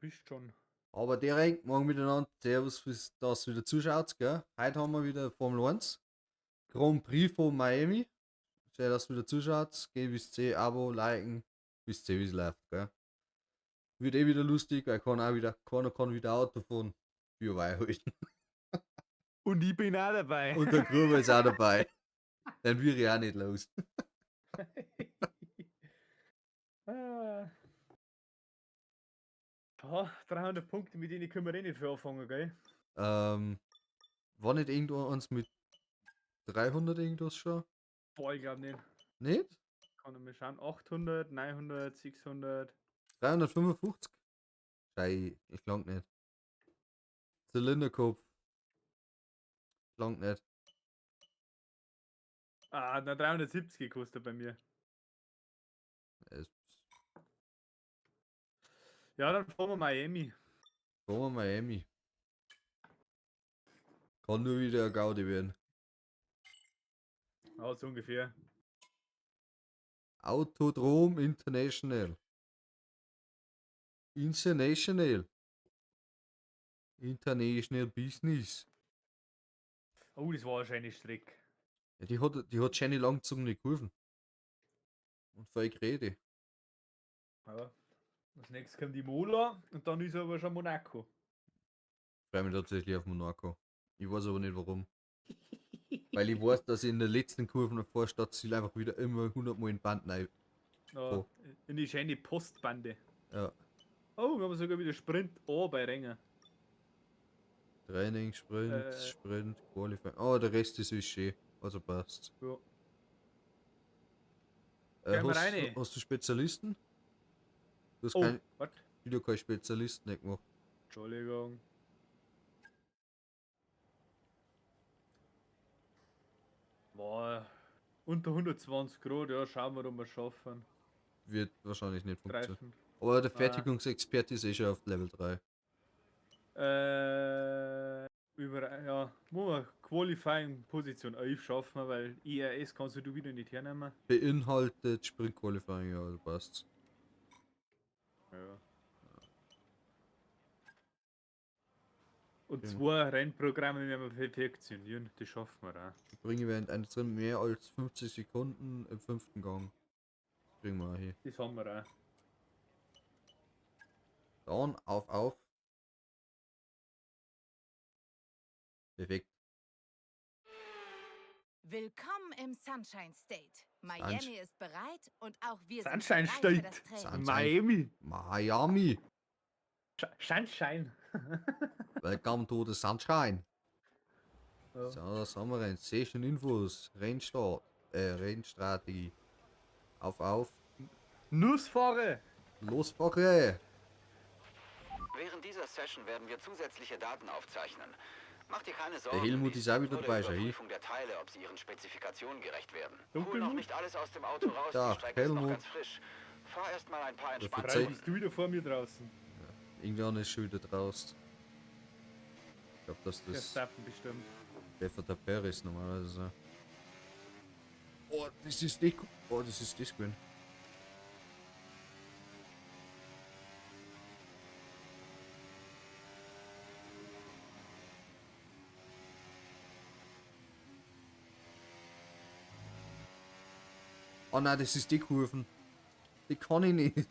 Bist schon. Aber direkt morgen miteinander. Servus, fürs, dass ihr wieder zuschaut. Gell? Heute haben wir wieder Formel 1. Grand Prix von Miami. Schön, dass ihr wieder zuschaut. Geh bis C, Abo, liken. Bis C, wie es läuft. Gell? Wird eh wieder lustig, weil kann auch wieder, keiner kann wieder Auto fahren. Für halten. Und ich bin auch dabei. Und der Gruber ist auch dabei. Dann würde ich auch nicht los. Ah. Ja, 300 Punkte, mit denen können wir eh nicht viel anfangen, gell? War nicht irgendwo eins mit 300 irgendwas schon? Boah, ich glaub nicht. Nicht? Kann ich mal schauen. 800, 900, 600. 355? Schei, ich lang nicht. Zylinderkopf. Lang nicht. Ah, na 370 kostet bei mir. Es Ja, dann fahren wir Miami. Fahren wir Miami. Kann nur wieder eine Gaudi werden. Ja, so ungefähr. Autodrom International. International. International Business. Oh, das war wahrscheinlich Strecke. Ja, die hat schöne langgezogene Kurven. Und voll Gerede. Ja. Als nächstes kommt die Mola und dann ist aber schon Monaco. Ich freue mich tatsächlich auf Monaco. Ich weiß aber nicht warum. Weil ich weiß, dass ich in der letzten Kurve noch vor Stadtziel einfach wieder immer 100 Mal in die Band rein. Ja, So. in die schöne Postbande. Ja. Oh, wir haben sogar wieder Sprint A bei Rennen. Training, Sprint, Sprint, Qualifying. Oh, der Rest ist alles schön. Also passt. Ja. Gehen wir rein. Hast du Spezialisten? Du hast Oh, wat? wieder keine Spezialisten nicht gemacht. Entschuldigung. Boah, unter 120 Grad, ja, schauen wir, ob wir es schaffen. Wird wahrscheinlich nicht funktionieren. Treffen. Aber der Ah. Fertigungsexperte ist eh schon auf Level 3. Über, ja, muss man Qualifying Position 11 schaffen, weil ERS kannst du wieder nicht hernehmen. Beinhaltet Sprint Qualifying, ja, passt. Ja. Und Ja. 2 Rennprogramme werden wir perfektionieren, das schaffen wir auch. Ich bringe während eines drin mehr als 50 Sekunden im 5. Gang. Das kriegen wir auch hier. Das haben wir auch. Dann auf, auf. Perfekt. Willkommen im Sunshine State. Miami ist bereit und auch wir sind Sunshine bereit für das State. Training. Sunshine. Miami. Miami. Sunshine. Welcome to the Sunshine. Ja. So, das haben wir rein. Session Infos, Rennstart, Rennstrategie. Auf, auf. Nussfahre. Losfahre. Während dieser Session werden wir zusätzliche Daten aufzeichnen. Mach dir keine Sorgen. Der Helmut dies ist auch wieder nur der dabei, schau hier. Überprüfung der Teile, ob sie ihren Spezifikationen gerecht werden. Hol noch Dunkelmut? nicht alles aus dem Auto raus, Da, die Strecke ist noch Helmut. ganz frisch. Fahr erst mal ein paar Der entspannte verzeiht- Drei bist du wieder vor mir draußen. Ja, irgendwann ist schon wieder draußen. Ich glaub, dass das Verstappen bestimmt. Der von der Perez normalerweise so. Oh, das ist nicht Oh, das ist das gewesen. Oh nein, das ist die Kurven. Die kann ich nicht.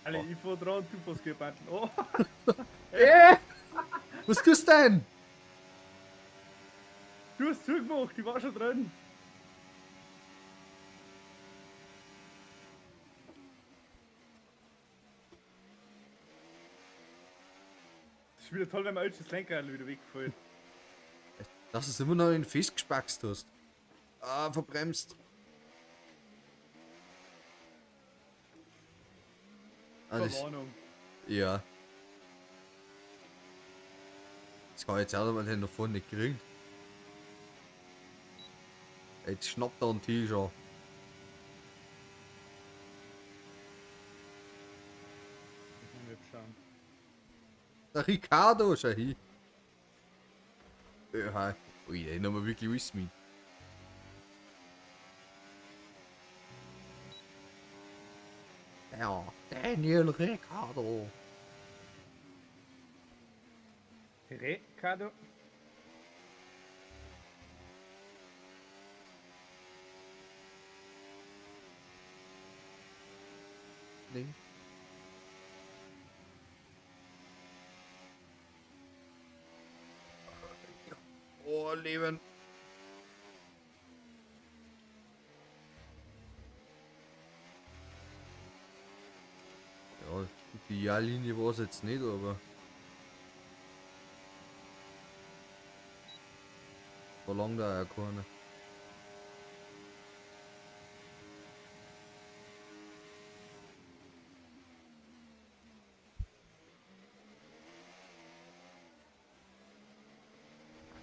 Alle, Oh. ich fahr dran, du fährst gebannt. Oh. Was tust du denn? Du hast zugemacht, ich war schon drin. Das ist wieder toll, wenn man das Lenkrad wieder wegfällt. Dass du es immer noch in festgespackst hast. Ah, verbremst. Ah, das, Verwarnung. ja. Das kann ich jetzt auch mal den noch vorne nicht kriegen. Jetzt schnappt er einen T-Shirt. Der Ricardo, schau hin. Ja, ui, den haben wir wirklich alles mit. Ja, Daniel Ricciardo. Ricardo. Nee. Oh, Leben. Ja, die Jahrlinie war es jetzt nicht, aber. Verlangt da auch keiner.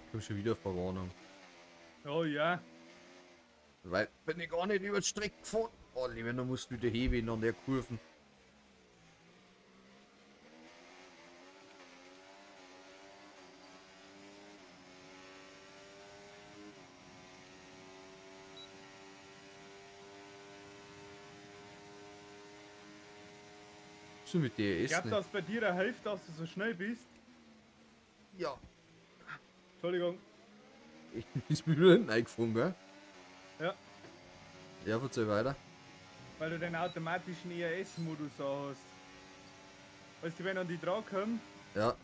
Ich komm schon wieder Verwarnung. Oh ja. Weil bin ich gar nicht über die Strecke gefahren. Oh, lieber, da musst du wieder heben an der Kurven. So mit Ich DRS glaube, nicht. dass bei dir hilft, dass du so schnell bist. Ja. Entschuldigung. Ich ist mir wieder hinten eingefahren, gell? Ja. Ja, verzeih weiter. Weil du den automatischen ERS-Modus auch hast. Weißt du, wenn an die dran kommen, Ja.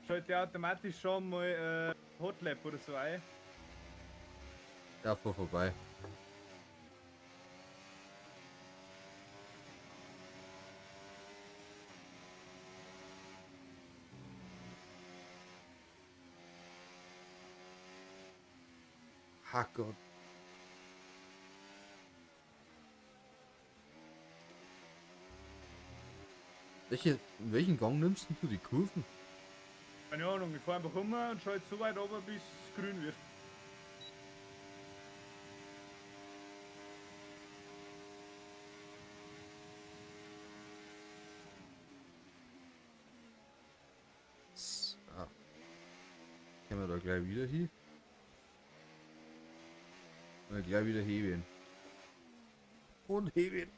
schaltet der automatisch schon mal Hotlap oder so ein. Ja, fahr vorbei. Ha Gott. In welchen Gang nimmst denn du die Kurven? Keine Ahnung, ich fahr einfach um und schalte so weit runter, bis es grün wird. So. Können wir da gleich wieder hin? Und gleich wieder heben. Und heben.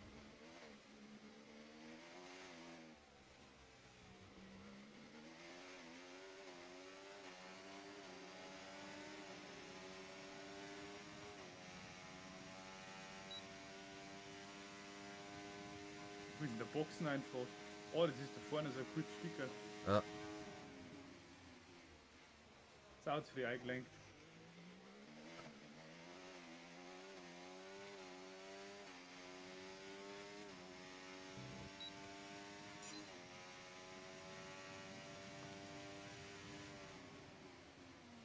Ich muss in der Boxen einfach. Oh, das ist da vorne so ein kurzes Sticker. Ja. Ist auch zu früh eingelenkt.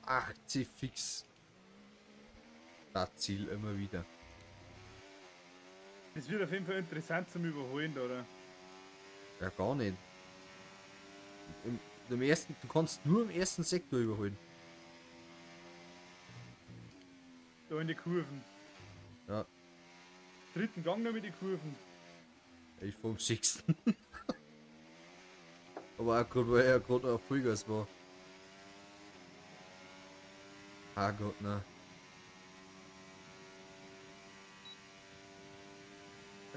80 fix. Das Ziel immer wieder. Es wird auf jeden Fall interessant zum Überholen, oder? Ja, gar nicht. Im ersten, du kannst nur im ersten Sektor überholen. Da in die Kurven. Ja. Dritten Gang noch mit den Kurven. Ich fahr im 6. Aber auch grad, weil er grad auf Vollgas war. Ah Gott, ne.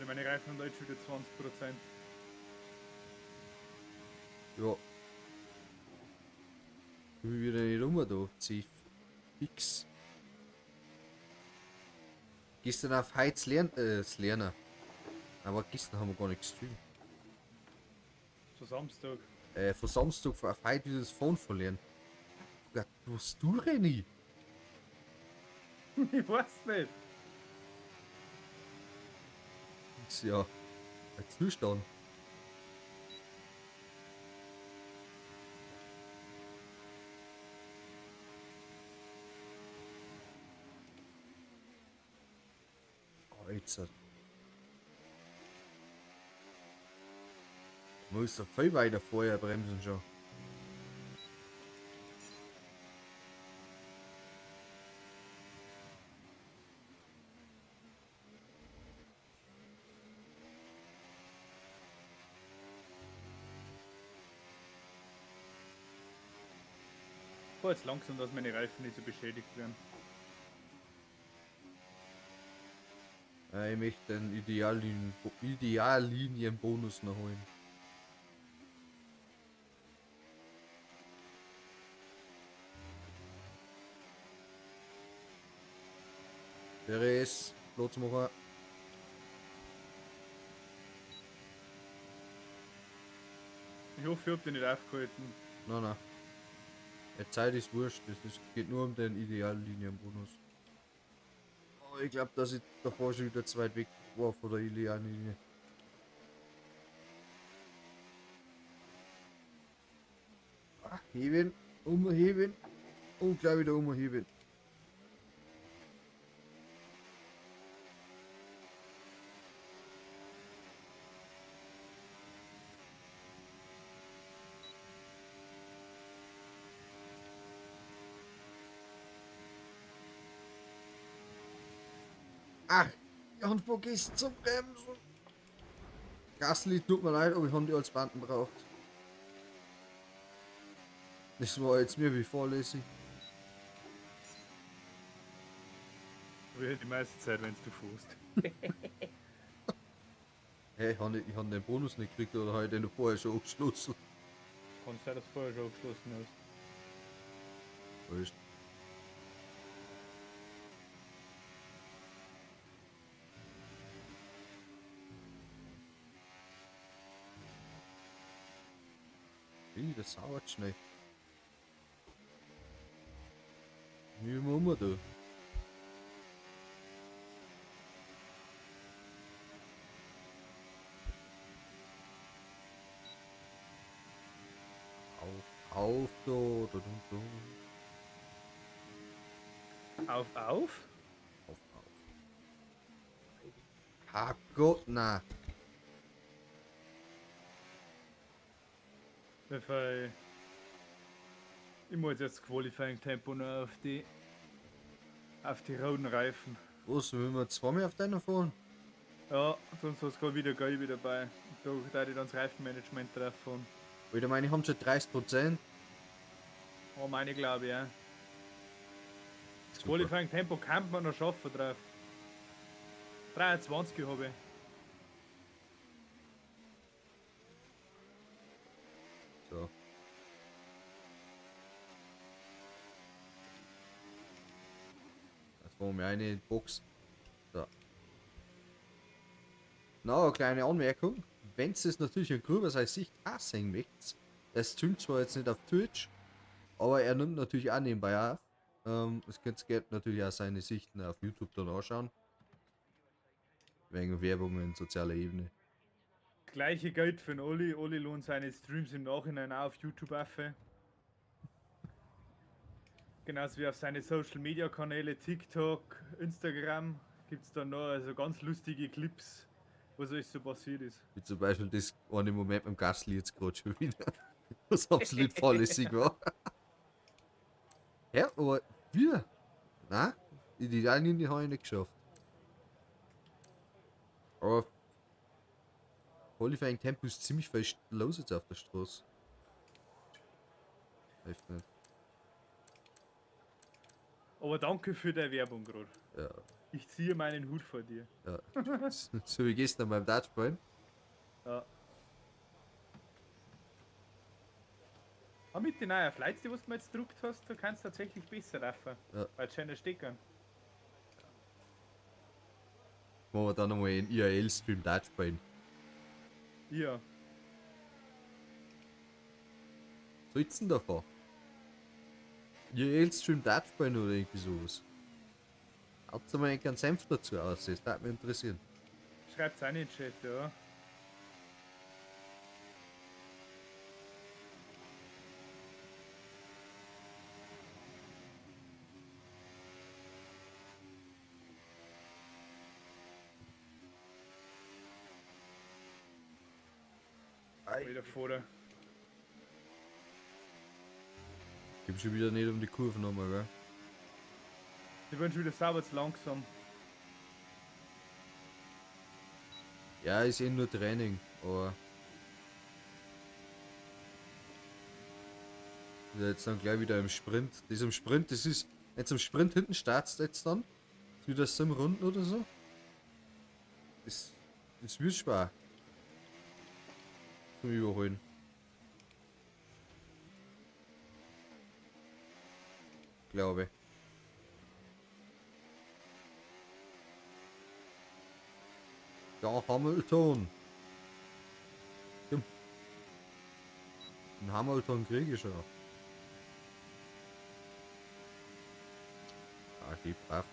Meine Reifen haben da jetzt schon wieder 20%. Ja. Ich bin wieder nicht rum da. C X. Gestern auf Heiz lernen. Aber gestern haben wir gar nicht gestreamt. Zu Samstag. Von Samstag auf heute wieder das Phone verlieren. Gott, was du, René? Ich weiß nicht. Das ist ja ein Zustand. Alter. Man muss da viel weiter vorher bremsen schon. Ich fahr jetzt langsam, dass meine Reifen nicht so beschädigt werden. Ich möchte den Ideallinienbonus noch holen. Perez, Platz machen. Ich hoffe, ich hab dich nicht aufgehalten. Nein, nein. Die Zeit ist wurscht, es geht nur um den Ideallinienbonus. Oh, ich glaube, dass ich davor schon wieder zu weit weg war von der Ideallinie. Ah, heben, umheben und gleich wieder umheben. Ach, ich hab vergessen zu bremsen. Gasly, tut mir leid, aber ich hab die als Banden braucht. Das war jetzt mir wie vorlesig. Wie die meiste Zeit, wenn du fuhrst. Hey, ich hab den Bonus nicht gekriegt oder hab ich den vorher schon abgeschlossen? Kannst sein, dass du vorher schon abgeschlossen hast. Wurscht. Wie, das sauert schnell. Wie immer um da. Auf, auf, da, da, da, da. Auf, auf? Auf, auf. Ah Gott, na. Ich muss jetzt Qualifying Tempo noch auf die roten Reifen. Was, will wir zweimal auf deiner fahren? Ja, sonst hast du wieder gelbe dabei. Da da ich dann das Reifenmanagement drauf fahren. Alter, meine haben schon 30%. Oh, meine glaube ich, ja. Das Super. Qualifying Tempo kann man noch schaffen drauf. 23 habe ich. So. Jetzt fahren wir eine Box. So. Na, eine kleine Anmerkung. Wenn es natürlich ein Gruber seine Sicht auch sehen möchtet, er streamt zwar jetzt nicht auf Twitch, aber er nimmt natürlich auch nebenbei auf. Es könnt ihr natürlich auch seine Sichten auf YouTube dann anschauen. Wegen Werbung in sozialer Ebene. Gleiche Geld für den Olli. Olli lohnt seine Streams im Nachhinein auch auf YouTube auf. Genauso wie auf seine Social Media Kanäle, TikTok, Instagram, gibt's dann noch also ganz lustige Clips, was alles so passiert ist. Wie zum Beispiel das eine Moment mit dem Gasly jetzt gerade schon wieder. Was absolut fahrlässig war. Ja, aber wir? Nein, die Ideallinie habe ich nicht geschafft. Aber Qualifying Tempo ist ziemlich viel los jetzt auf der Straße. Echt nicht. Aber danke für deine Werbung gerade. Ja. Ich ziehe meinen Hut vor dir. Ja. So wie gestern beim Dartspielen. Ja. Aber mit den neuen Flights, die was du mir jetzt gedruckt hast, du kannst tatsächlich besser laufen. Ja. Weil es schöner stecken. Machen wir dann nochmal einen IRL-Stream Dart spielen. Ja. Was soll's denn davon? IRL-Stream Dart spielen oder irgendwie sowas. Haut mal einen Senf dazu aus, das würde mich interessieren. Schreibt's auch in den Chat, ja. Wieder vor. Gib schon wieder nicht um die Kurve nochmal, gell? Die werden schon wieder sauber zu langsam. Ja, ist eh nur Training, aber. Ist ja jetzt dann gleich wieder im Sprint. Das im Sprint, das ist. Jetzt im Sprint hinten startest du jetzt dann. Ist wieder 7 Runden oder so. Das wird schwer. Zum Überholen. Glaube ich. Ja, Hamilton. Den Hamilton kriege ich schon. Ah, die brav.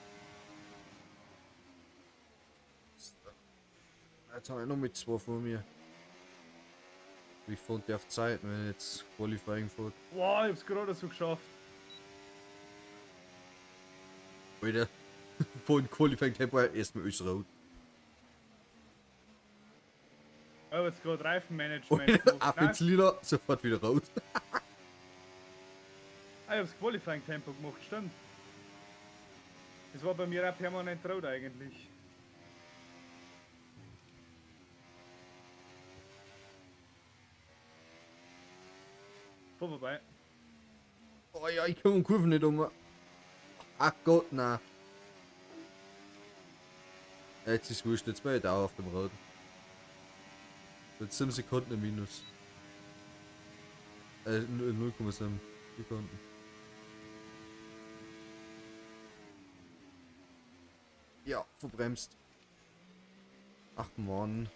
Jetzt habe ich noch mit 2 vor mir. Wie fand der auf Zeit, wenn ich jetzt Qualifying fährt? Wow, ich hab's gerade so geschafft. Alter, von Qualifying Tempo erstmal alles rot. Ich hab jetzt gerade Reifenmanagement Alter, auf ins Lila, sofort wieder rot. Ah, ich hab's Qualifying Tempo gemacht, stimmt. Das war bei mir auch permanent rot eigentlich. Voll vorbei. Oh ja, ich komme um Kurven nicht um. Ach Gott, nein. Jetzt ist wurscht, jetzt bin ich da auf dem Rad. Jetzt 7 Sekunden im Minus. 0,7 Sekunden. Ja, verbremst. Ach man.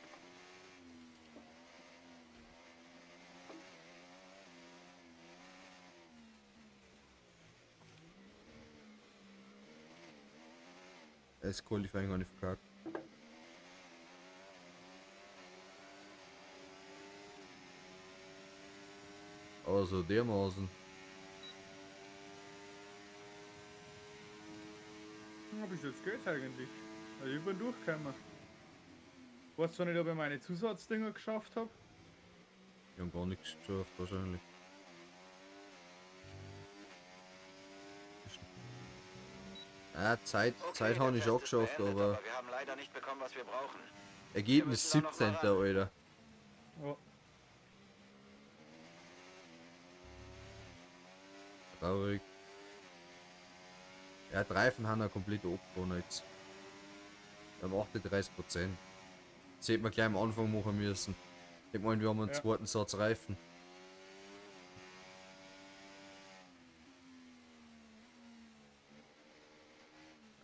Das Qualifying habe ich verkackt. Also dermaßen. Ja, bis jetzt geht's eigentlich. Also ich bin durchgekommen. Weiß zwar nicht, ob ich meine Zusatzdinger geschafft hab. Ich hab gar nichts geschafft, wahrscheinlich. Ah, Okay, Zeit der habe ich Test auch ist geschafft, beendet, aber wir haben leider nicht bekommen, was wir brauchen. Ergebnis Wir müssen da noch 17. mal ran. Alter. Ja. Traurig. Ja, die Reifen haben ja komplett abgefahren jetzt. Wir haben 38%. Das hätte man gleich am Anfang machen müssen. Ich meine, wir haben einen Ja. zweiten Satz Reifen.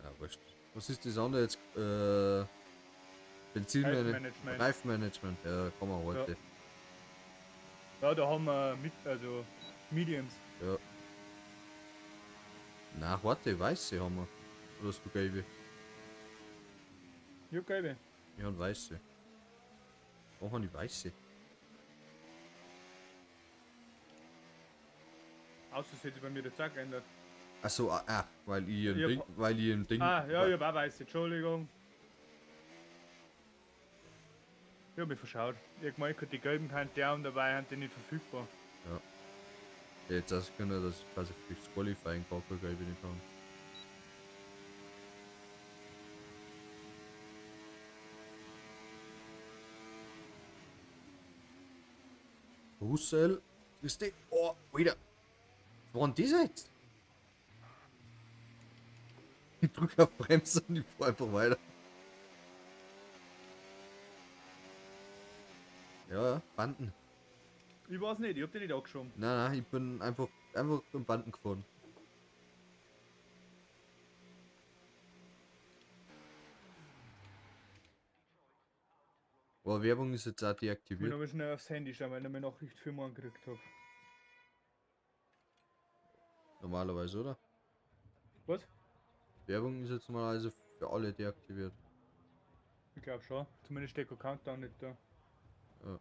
Ja, wurscht. Was ist das andere jetzt? Benzinmanagement. Reifenmanagement. Reifenmanagement, ja, kann man heute. Ja, da haben wir mit, also Mediums. Ja. Na, warte, weiße haben wir. Oder hast du gelbe? Ja, gelbe. Ich hab weiße. Wo haben die weiße? Außer es hätte sich bei mir der Tag geändert. Achso, weil ich im Ich hab Ding, weil ich im Ding. Ah, ja, ich hab auch weiße, Entschuldigung. Ich hab mich verschaut. Ich hab gemeint, die gelben kann der und dabei haben die nicht verfügbar. Ja. Jetzt das können, dass ich quasi fürs Qualifying gar keine gelbe nicht haben. Russell, ist die? Oh, wieder. Was war denn das jetzt? Ich drücke auf Bremse und ich fahr einfach weiter. Ja, ja, Banden. Ich weiß nicht, ich hab die nicht angeschoben. Nein, nein, ich bin einfach im Banden gefahren. Aber Werbung ist jetzt auch Ich bin deaktiviert. aber schnell aufs Handy schauen, weil ich eine Nachricht für morgen gekriegt hab. Normalerweise, oder? Was? Werbung ist jetzt normalerweise für alle deaktiviert. Ich glaub schon. Zumindest steht kein Countdown nicht da. Ja.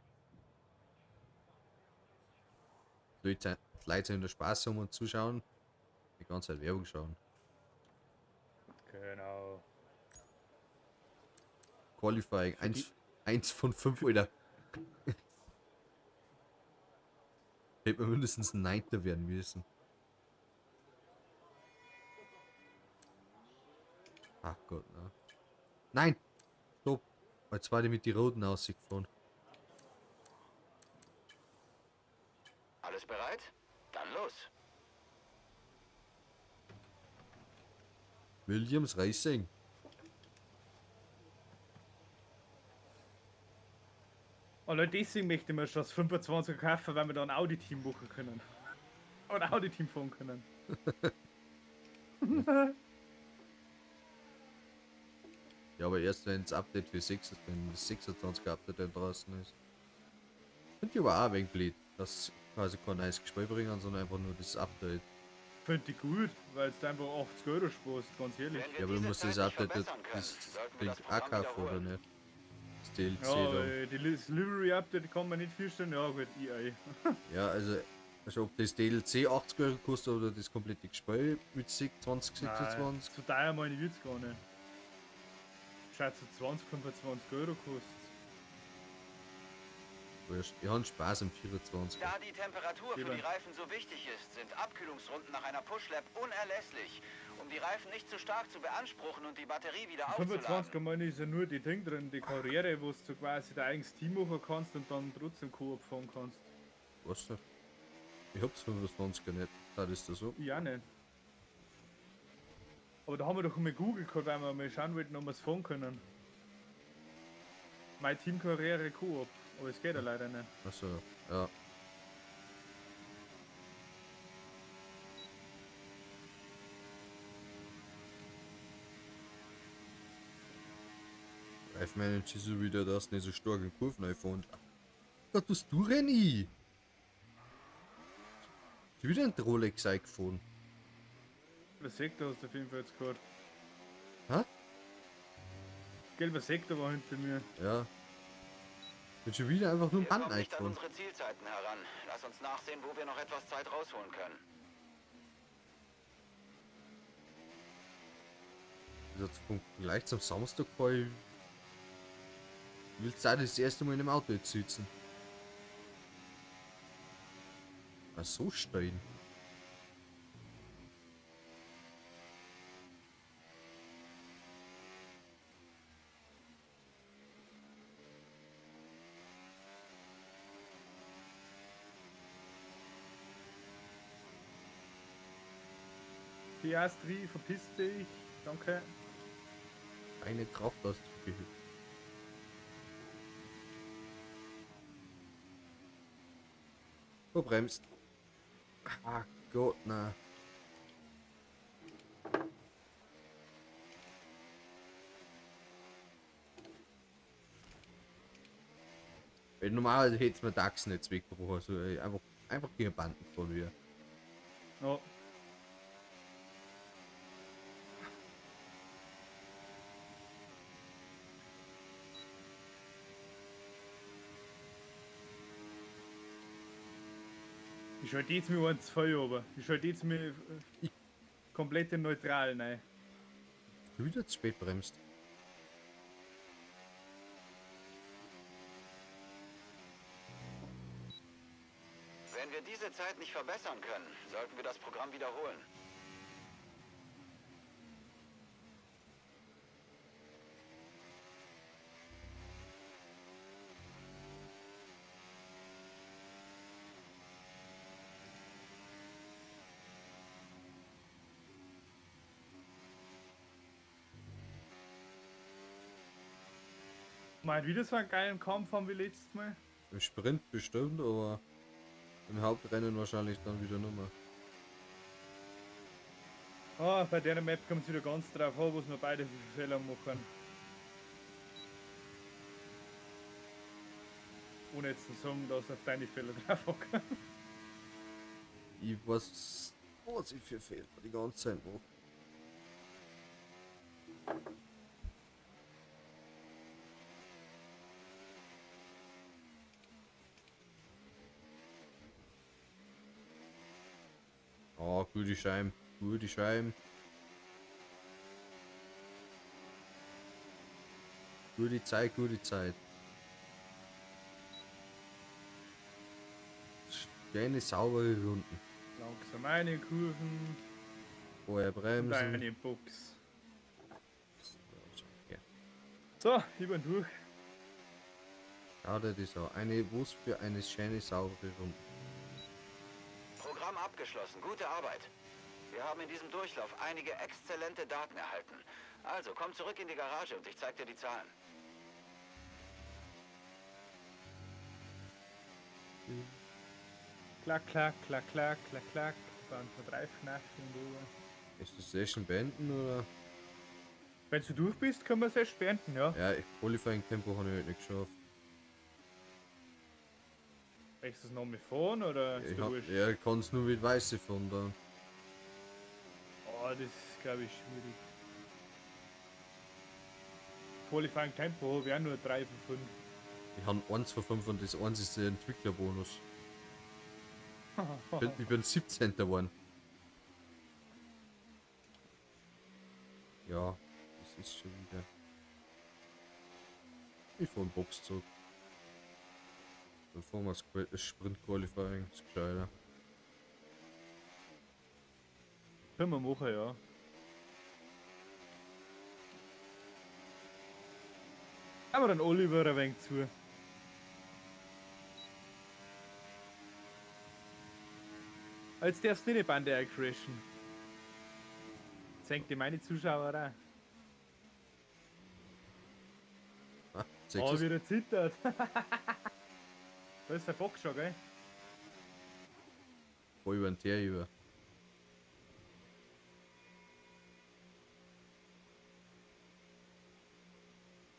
Die Leute sollen da Spaß haben und zuschauen. Die ganze Zeit Werbung schauen. Genau. Qualifying 1 von 5, Alter. Hätte man mindestens ein 9. werden müssen. Ach Gott, ne. Nein! Stopp! Jetzt war die mit die roten ausgefahren. Alles bereit? Dann los. Williams Racing. Allein deswegen möchte ich mir schon das 25er kaufen, weil wir da ein Audi-Team buchen können. Oder Audi-Team fahren können. Ja, aber erst wenn das Update für 6, wenn das 26er Update dann draußen ist. Finde ich aber auch ein wenig blöd, dass quasi kein neues Spiel bringen, sondern einfach nur das Update. Finde ich gut, weil es einfach 80 Euro sparst, ganz ehrlich. Wenn wir Ja, aber du diese musst das Zeit nicht Update, verbessern können, das sollten wir Ding das auch Programm kaufen, oder wiederholen. nicht? Das DLC Ja, dann. aber das Livery Update kann man nicht feststellen. Ja gut, EA. Ja, also ob das DLC 80 Euro kostet oder das komplette Spiel mit 2026. Nein, so teuer meine ich jetzt gar nicht. Schaut so 20, 25 Euro kostet. Wurscht. Ich hab Spaß am 24. Da die Temperatur für Lieber. die Reifen so wichtig ist, sind Abkühlungsrunden nach einer Pushlap unerlässlich, um die Reifen nicht zu stark zu beanspruchen und die Batterie wieder 25 aufzuladen. meine ich ist ja nur die Ding drin, die Karriere, wo du so quasi dein eigenes Team machen kannst und dann trotzdem Koop fahren kannst. Weißt du? Ich hab's 25er nicht. Das ist das so. Ich auch nicht. Aber da haben wir doch mal Google gehabt, weil wir mal schauen wollten, ob wir es fahren können. Mein Team Karriere Koop, aber es geht ja leider nicht. Achso, ja. Reifenmanager ist so wieder, dass nicht so stark in Kurven einfahren. Da tust du Renny! Ist wieder ein Rolex eingefahren. Gelber Sektor hast du auf jeden Fall jetzt gehört. Hä? Gelber Sektor war hinter mir. Ja. Bin schon wieder einfach nur Wir im Band kommen nicht an eingefahren. unsere Zielzeiten heran. Lass uns nachsehen, wo wir noch etwas Zeit rausholen können. Also vom gleich zum Samstag fahr ich. Willst du auch das erste Mal in dem Auto jetzt sitzen? Ah, so stehen. Piastri, verpiss dich. Danke. Eine Kraft hast du gehört. Verbremst. Ah Gott, na. Weil normalerweise hätte es mir DAX nicht weggebrochen, also einfach gegen Banden von mir. Ja. Ich schalte jetzt mir eins Feuer aber. Ich schalte jetzt mir komplett in neutral rein. Du wieder zu spät bremst. Wenn wir diese Zeit nicht verbessern können, sollten wir das Programm wiederholen. Mal wieder so einen geilen Kampf haben wir letztes Mal. Im Sprint bestimmt, aber im Hauptrennen wahrscheinlich dann wieder nicht mehr. Ah, bei der Map kommt es wieder ganz drauf an, was wir beide für Fehler machen. Ohne jetzt zu sagen, dass auf deine Fehler drauf ankommt. Ich weiß, was ich für Fehler die ganze Zeit mache. Oh, gute Scheiben, gute Scheiben. Gute Zeit, gute Zeit. Schöne, saubere Runden. Langsam eine Kurven Vorher und bremsen. eine Box. Ja. So, ich bin durch. Schau dir das an. Eine Wurst für eine schöne, saubere Runde. Programm abgeschlossen. Gute Arbeit. Wir haben in diesem Durchlauf einige exzellente Daten erhalten. Also, komm zurück in die Garage und ich zeig dir die Zahlen. Klack, klack, klack, klack, klack, klack. Dann verdreifen und über. Ist die Session beenden oder? Wenn du durch bist, können wir es erst beenden, ja. Ja, ich Qualifying Tempo habe ich heute nicht geschafft. Möchtest du es noch mit fahren oder ist Ich dir hab, wurscht? ja, ich kann es nur mit Weiße fahren dann. Oh, das ist glaube ich schwierig. Qualifying Tempo habe ich auch nur 3 von 5. Ich habe 1 von 5 und das 1 ist der Entwicklerbonus. Ich bin 17. geworden. Ja, das ist schon wieder. Ich fahre einen Box zurück. Dann fahren wir das Sprint Qualifying, ist gescheiter. Können wir machen, ja. Aber dann Oliver ein wenig zu. Jetzt darfst du nicht in die Bande eincrashen. Jetzt hängt die meine Zuschauer auch. Ah, Oh, sechs wie er zittert. Da ist der Bock schon, gell? voll über den Teer über.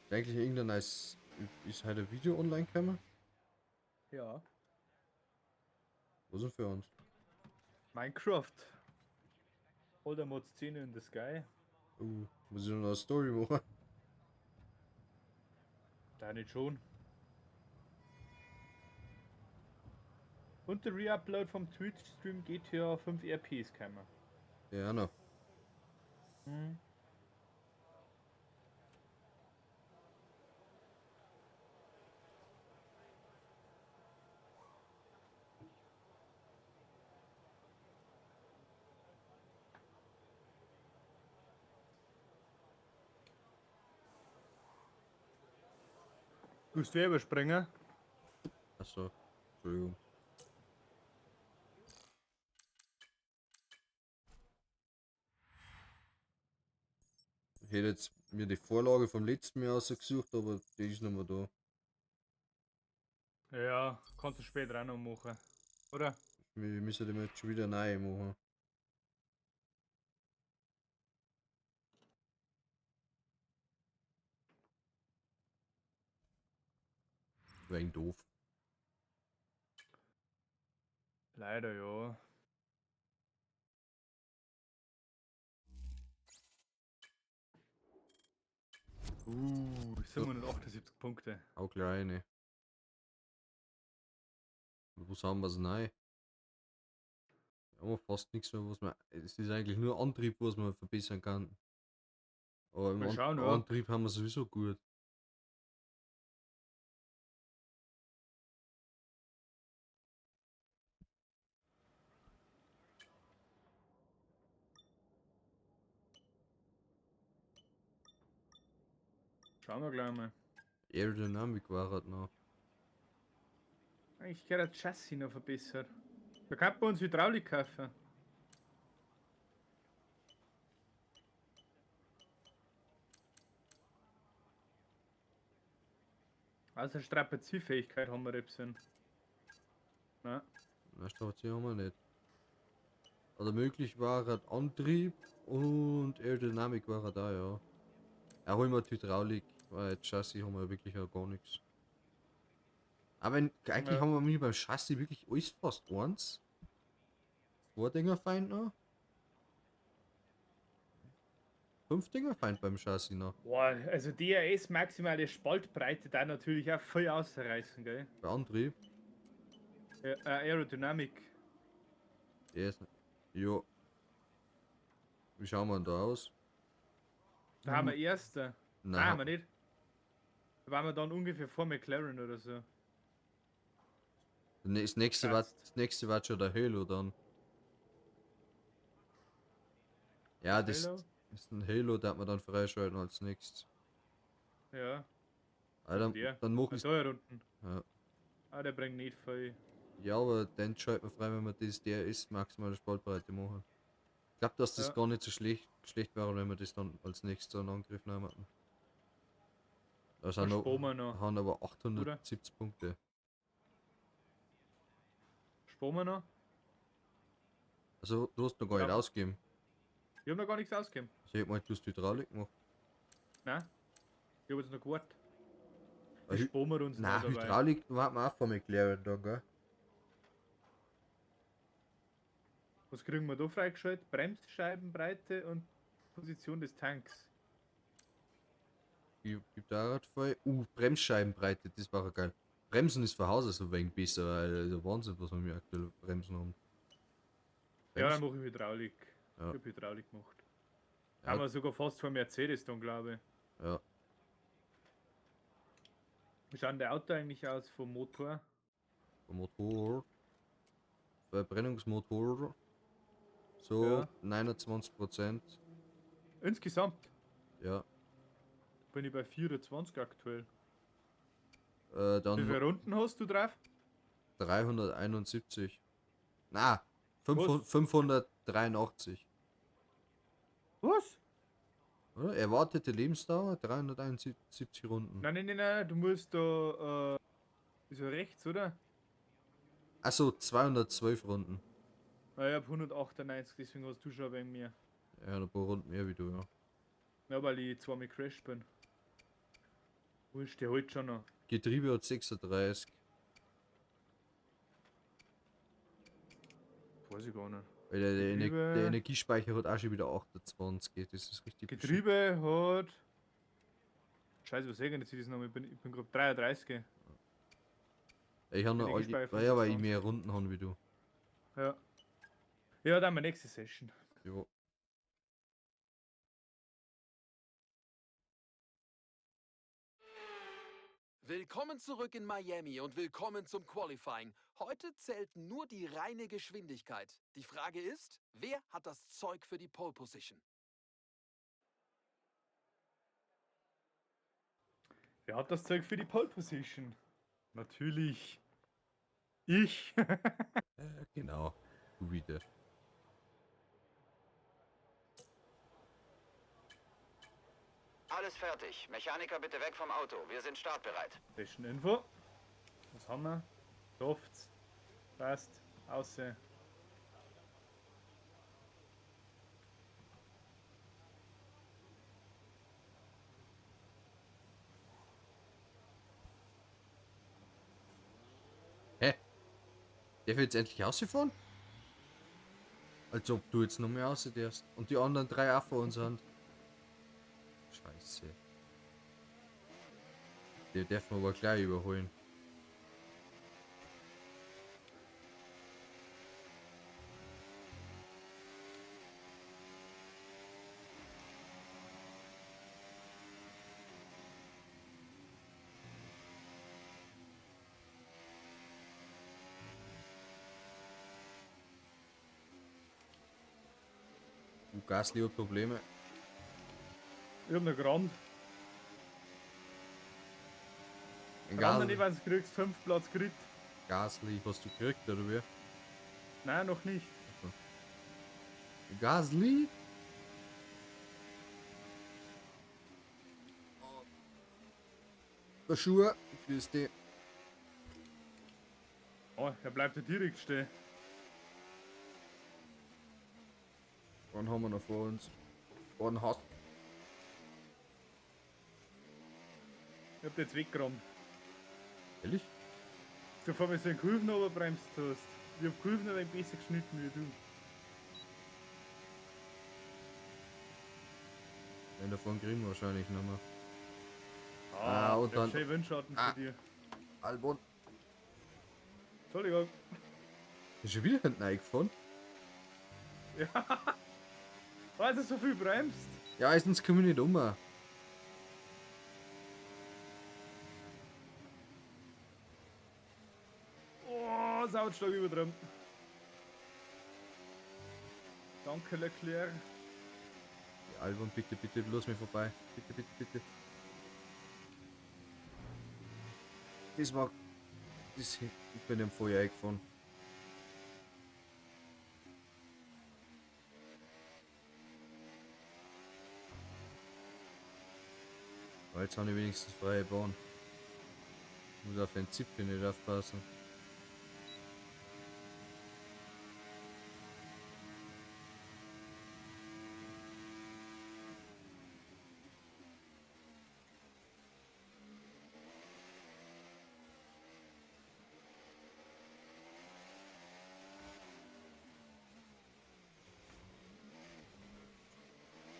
Ist eigentlich irgendein nice. Ist heute ein Video online gekommen? Ja. Was denn für uns? Minecraft. Oder Mod 10 in the Sky. Muss ich noch eine Story machen? Da nicht schon. Und der Reupload vom Twitch-Stream GTA 5 RP ist gekommen. Ja, noch. Mhm. Willst du überspringen? Achso, Entschuldigung. Ich hätte jetzt mir die Vorlage vom letzten Jahr ausgesucht, aber die ist nicht mehr da. Ja, kannst du später auch noch machen. Oder? Wir müssen die jetzt schon wieder neu machen. Wegen doof. Leider ja. 778 Punkte. Auch kleine. Und wo haben wir's neu? Wir haben fast nichts mehr, was man. Es ist eigentlich nur Antrieb, was man verbessern kann. Aber im Mal schauen, ja. Antrieb haben wir sowieso gut. Schauen wir gleich mal. Aerodynamik war halt noch. Eigentlich gehört das Chassis noch verbessert. Da kann man uns Hydraulik kaufen. Also Strapazierfähigkeit haben wir jetzt. Na, Na, Strapazier haben wir nicht. Also möglich war halt Antrieb und Aerodynamik war er da, ja. Ja, holen wir die Hydraulik, weil Chassis haben wir wirklich auch gar nichts. Aber eigentlich Ja. haben wir mir beim Chassis wirklich alles fast eins. Vordingerfeind noch. 5 Dingerfeind beim Chassis noch. Boah, also DRS maximale Spaltbreite da natürlich auch voll ausreißen, gell? Bei Antrieb. Ja, Aerodynamik. Der ist. Jo. Wie schauen wir denn da aus? Da haben wir Erster. Nein, Nein, haben wir nicht. Da waren wir dann ungefähr vor McLaren oder so. Das nächste war, das nächste war schon der Halo dann. Ja, das Halo? ist ein Halo, da hat man dann freischalten als nächstes. Ja. Alter, Der. dann mach ich. Da unten. Ja. Ah, der bringt nicht viel. Ja, aber dann schaltet man frei, wenn man das DRS maximale Spaltbreite machen. Ich glaube, dass das Ja. gar nicht so schlecht wäre, wenn wir das dann als nächstes in Angriff nehmen. Da sind noch, sparen wir noch. haben aber 870 Punkte. Sparen wir noch. Also, du hast noch gar nicht Ja. ausgegeben. Ich hab noch gar nichts ausgegeben. Also, ich hab gemeint, du hast Hydraulik gemacht. Nein. Ich hab jetzt noch gewartet. Weil Das sparen wir uns Nein, noch dabei. Hydraulik war mir auch vor McLaren dann, gell? Was kriegen wir da freigeschaltet? Bremsscheibenbreite und Position des Tanks. Ich gib da grad voll. Bremsscheibenbreite, das war ja geil. Bremsen ist von Haus aus ein wenig besser, weil das ist ja Wahnsinn, was wir aktuell Bremsen haben. Ja, dann Bremsen, mache ich Hydraulik. Ja. Ich hab Hydraulik gemacht. Ja. Haben wir sogar fast vor Mercedes dann, glaube ich. ja. Wie schaut denn der Auto eigentlich aus vom Motor? Vom Motor. Verbrennungsmotor. So, Ja. 29%. Insgesamt Ja. bin ich bei 24 aktuell. Dann Wie viele Runden hast du drauf? 371. Na, Was? 583. Was? Oder? Erwartete Lebensdauer 371 Runden. Nein, nein, nein, nein, du musst da. Ist ja rechts, oder? Achso, 212 Runden. Ah, ich hab 198, deswegen hast du schon ein wenig mehr. Ja, ein paar Runden mehr wie du, ja. Ja, weil ich zweimal crashed bin. Wurscht, der holt schon noch. Getriebe hat 36. Weiß ich gar nicht. Weil der, Getriebe. der Energiespeicher hat auch schon wieder 28. Das ist richtig beschissen. Getriebe hat. Scheiße, was sag ich denn jetzt das noch? Ich bin gerade 33. Ich habe noch all die, Energiespeicher ja, weil ich 25. mehr Runden habe wie du. Ja. Ja, dann meine nächste Session. Jo. Willkommen zurück in Miami und willkommen zum Qualifying. Heute zählt nur die reine Geschwindigkeit. Die Frage ist, wer hat das Zeug für die Pole Position? Wer hat das Zeug für die Pole Position? Natürlich. Ich. Genau. Du wieder. Alles fertig. Mechaniker bitte weg vom Auto. Wir sind startbereit. Session Info. Was haben wir? Softs. Passt. Außer. Hä? Der wird jetzt endlich rausgefahren? Als ob du jetzt noch mehr raus darfst. Und die anderen drei auch vor uns sind. Scheiße. Der darf man aber gleich überholen. Gasly hat Probleme. Ich hab noch gerammt. Rammen Gasly, nicht, wenn du kriegst, 5 Platz Grid. Gasly, hast du gekriegt, oder wie? Nein, noch nicht. Gasly? Der Schuhe, grüß dich. Oh, er bleibt ja direkt stehen. Wann haben wir noch vor uns? Wann hast Ich hab dich jetzt weggerammt. Ehrlich? Du vor mir so einen Kurven überbremst hast. Ich hab Kurven ein wenig besser geschnitten wie du. Den davon kriegen wir wahrscheinlich noch mal. Ah, und ich hab dann- Schön Windschatten Ah. für dir. Albon. Entschuldigung. Ist schon wieder hinten eingefahren? Ja. Weil du so viel bremst. Ja, erstens komme ich nicht um. Oh, Sautschlag übertrieben. Danke, Leclerc. Albon, bitte, bitte, lass mich vorbei. Bitte, bitte, bitte. Das war. Das, ich bin im Feuer eingefahren. Aber jetzt habe ich wenigstens freie Bahn. Ich muss auf den Zipfel nicht aufpassen.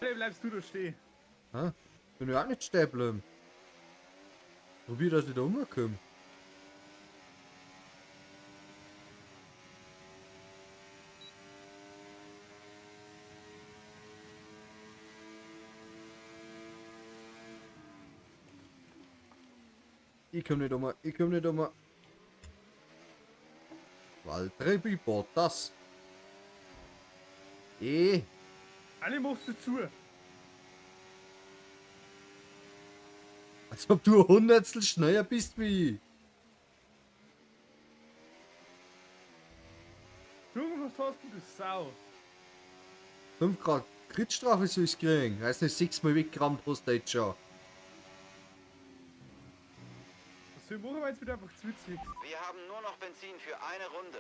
Alle bleibst du da stehen. Hä? Bin ja auch nicht stehen geblieben. Probier, dass ich da rumkomme. Ich komm nicht um, ich komm nicht um. Valtteri Bottas. Eh, Alle machst du zu. als ob du ein Hundertstel schneller bist wie ich. Du, was hast denn du Sau? 5 Grad Kritstrafe soll ich kriegen. Heißt nicht 6-mal weggerammt hast du jetzt schon. Was soll ich machen, wenn du wieder einfach zuziehst? Wir haben nur noch Benzin für eine Runde.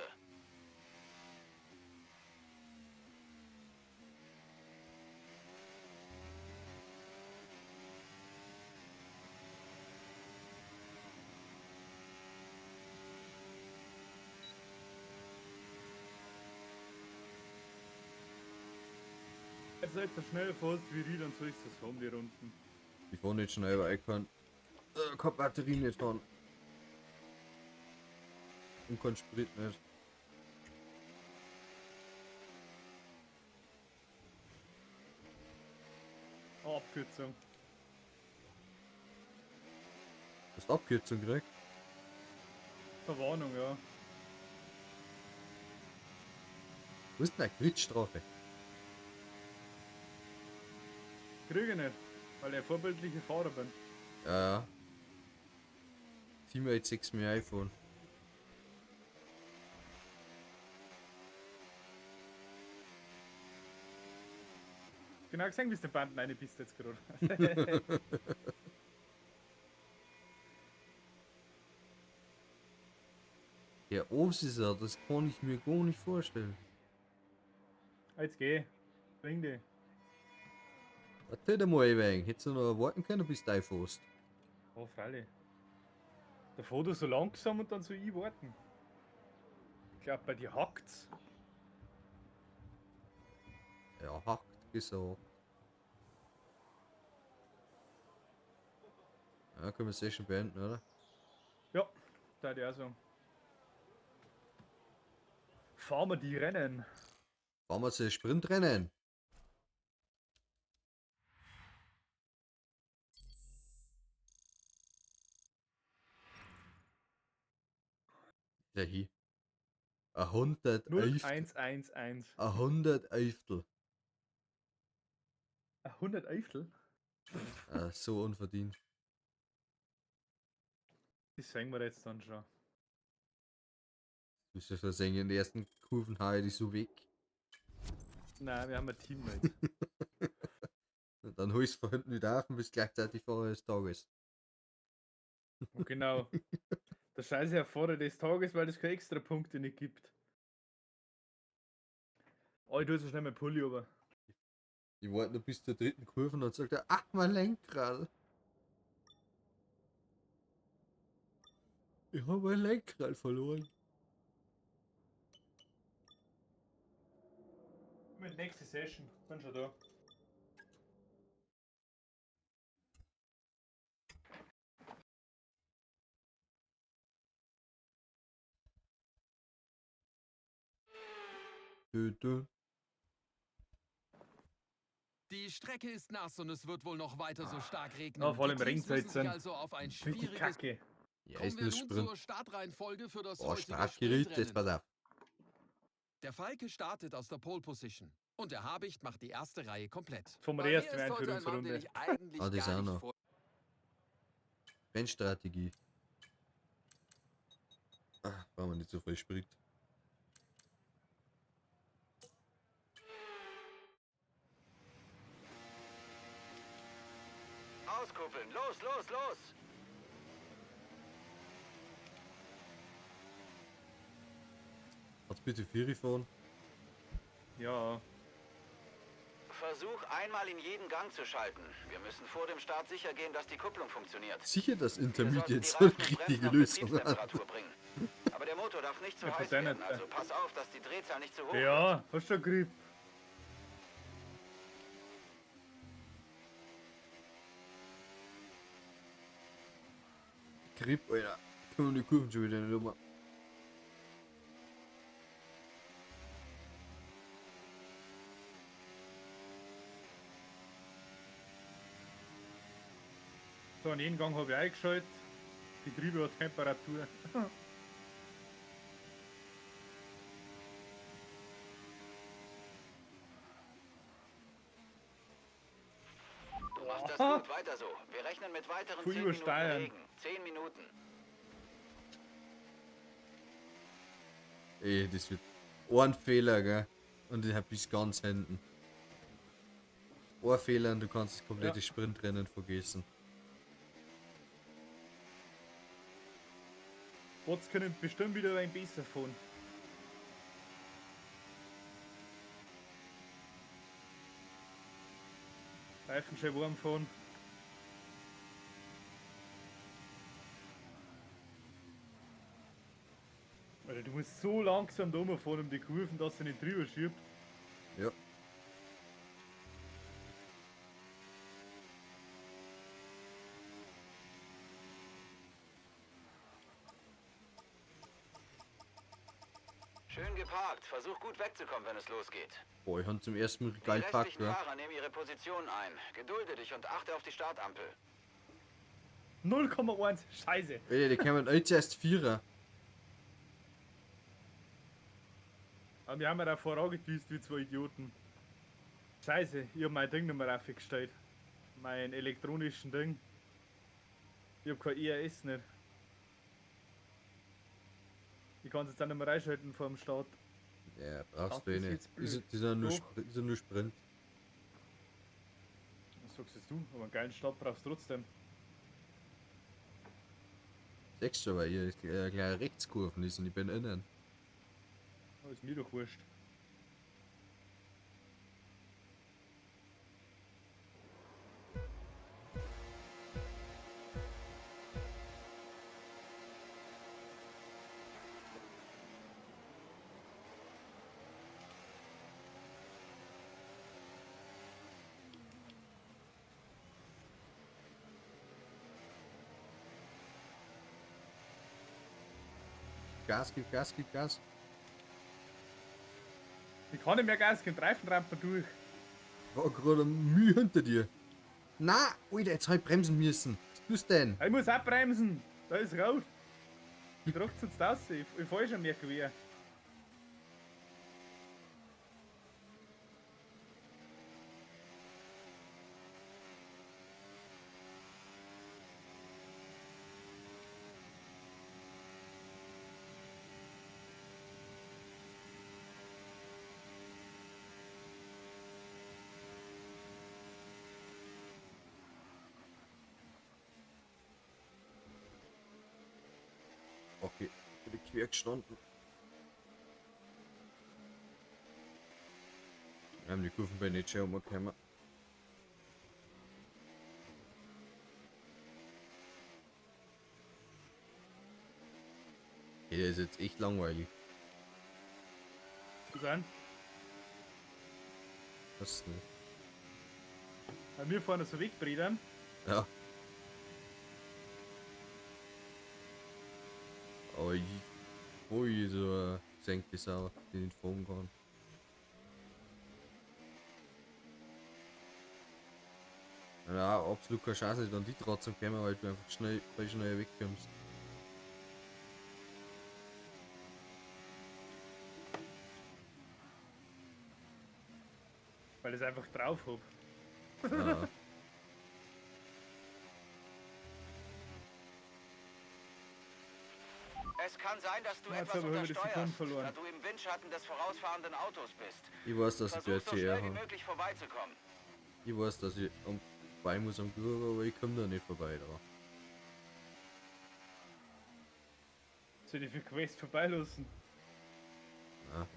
Jetzt halt so schnell fährst wie ich, dann soll ich das haben, die Runden. Ich fahr nicht schnell, weil ich kann. Kann Batterie nicht fahren. Und kein Sprit nicht. Oh, Abkürzung. Hast du Abkürzung gekriegt? Verwarnung, ja. Wo ist denn eine Kritstrafe? Kriege ich nicht, weil ich ein vorbildlicher Fahrer bin. Ja, ja. Teammate 6 mir iPhone. Genau gesehen, wie du den Banden rein bist jetzt gerade. Ja, ob's ist er, das kann ich mir gar nicht vorstellen. Jetzt geh. Bring dich. Warte mal ein wenig. Hättest du noch warten können, bis du einfährst? Oh, freilich. Der fährt so langsam und dann so ich warten. Ich glaub, bei dir hackt's. Ja, hackt gesagt. Ja, können wir Session beenden, oder? Ja, da ich auch so. Fahren wir die Rennen. Fahren wir zu Sprintrennen. Der hier. Ein 111. 0111. Ein 111. Ein 111? Ah, so unverdient. Das sehen wir jetzt dann schon. Du bist ja schon sehen, in den ersten Kurven hau ich die so weg. Nein, wir haben ein Teammate. Und dann holst du von hinten wieder auf und bist gleichzeitig Fahrer des Tages. Und genau. Der Scheiße ja Fahrer des Tages, weil es keine extra Punkte nicht gibt. Oh, ich tue so schnell mein Pulli über. Ich warte noch bis zur dritten Kurve und dann sagt er, ach, mein Lenkrad. Ich habe mein Lenkrad verloren. Mit nächste Session. Bin schon da. Dö, dö. Die Strecke ist nass und es wird wohl noch weiter so stark regnen. Na, vor allem Die Teams Regenzeit müssen sich sind. also auf ein Richtig schwieriges Kacke. Ja, Kommen ist wir nur nun Sprint. zur Startreihenfolge für das Oh, heutige Strafgericht, jetzt Sprintrennen. pass auf. Der Falke startet aus der Pole Position und der Habicht macht die erste Reihe komplett. Vom Bei mir ersten ist heute ein Mann, den Einführungsrunde. ich eigentlich Ah, das gar auch nicht noch. vor- Rennstrategie. Ah, brauchen wir nicht so viel Sprit. Auskuppeln. Los, los, los. Hat's bitte Vieri fahren? Ja. Versuch einmal in jeden Gang zu schalten. Wir müssen vor dem Start sicher gehen, dass die Kupplung funktioniert. Sicher, dass Wir sollten Intermediate die so eine Reifen und richtige Bremsen auf Lösung hat. Betriebstemperatur bringen. Aber der Motor darf nicht zu Ja, heiß verstehe werden, nicht. also pass auf, dass die Drehzahl nicht zu hoch wird. Ja, hast du Grip. Grip, Alter. Kommen die Kurven schon wieder nicht um. So, an jeden Gang habe ich eingeschaltet. Getriebe hat Temperatur. Du machst das gut, weiter so. Wir rechnen mit weiteren Voll 10 Minuten übersteuern. Regen. 10 Minuten. Ey, das wird ein Fehler, gell? Und ich hab bis ganz hinten. Ein Fehler und du kannst das komplette Ja. Sprintrennen vergessen. Bots können bestimmt wieder ein besser fahren. Reifen schön warm fahren. Alter, du musst so langsam da rumfahren um die Kurven, dass du nicht drüber schiebt. Ja. Schön geparkt. Versuch gut wegzukommen, wenn es losgeht. Boah, ich hab zum ersten Mal Die geil gepackt, restlichen gell? Fahrer nehmen ihre Position ein. Gedulde dich und achte auf die Startampel. 0,1, scheiße. Alter, die kommen alle zuerst Vierer. Aber wir haben ja da vorangedüst wie zwei Idioten. Scheiße, ich hab mein Ding nicht mehr aufgestellt. Mein elektronischen Ding. Ich hab kein ERS nicht. Ich kann es jetzt auch nicht mehr reinschalten vor dem Start. Ja, brauchst Ach, du eh das ist nicht. jetzt blöd. Ist, das ist ja nur, Doch. ist ja nur Sprint. Was sagst jetzt du? Aber einen geilen Start brauchst du trotzdem. Sechst du, weil hier ist gleich Rechtskurven ist und ich bin innen. Oh, ist mir doch wurscht. Gas, gib Gas, gib Gas. Ich kann nicht mehr Gas geben, Reifenrampe durch. War gerade Mühe hinter dir. Na, Alter, jetzt hab ich bremsen müssen. Was tust du denn? Ich muss auch bremsen. Da ist rot. Ich trag's jetzt raus. Ich fahr schon mehr quer. Okay, bin ich quer gestanden. Wir haben die Kurven bei nicht schön umgekommen. Okay, der ist jetzt echt langweilig. Zu sein. Was ist denn? Bei mir fahren so Wegbrädern. Ja. Aber ich, wo ich so senkt die Sau, die nicht fahren kann. Ja, absolut keine Chance, dann die trotzdem kommen, weil du einfach schnell, voll schnell wegkommst. Weil ich es einfach drauf hab. Ja. Es kann sein, dass du Ja, jetzt etwas hab ich wieder die Sekunden untersteuerst, verloren. da du im Windschatten des vorausfahrenden Autos bist. Ich weiß, dass ich Versuch so RTR schnell wie habe. möglich vorbeizukommen. Ich weiß, dass ich am vorbei muss am Kurve, aber ich komme da nicht vorbei da. Soll ich für Quest vorbeilassen? Ja.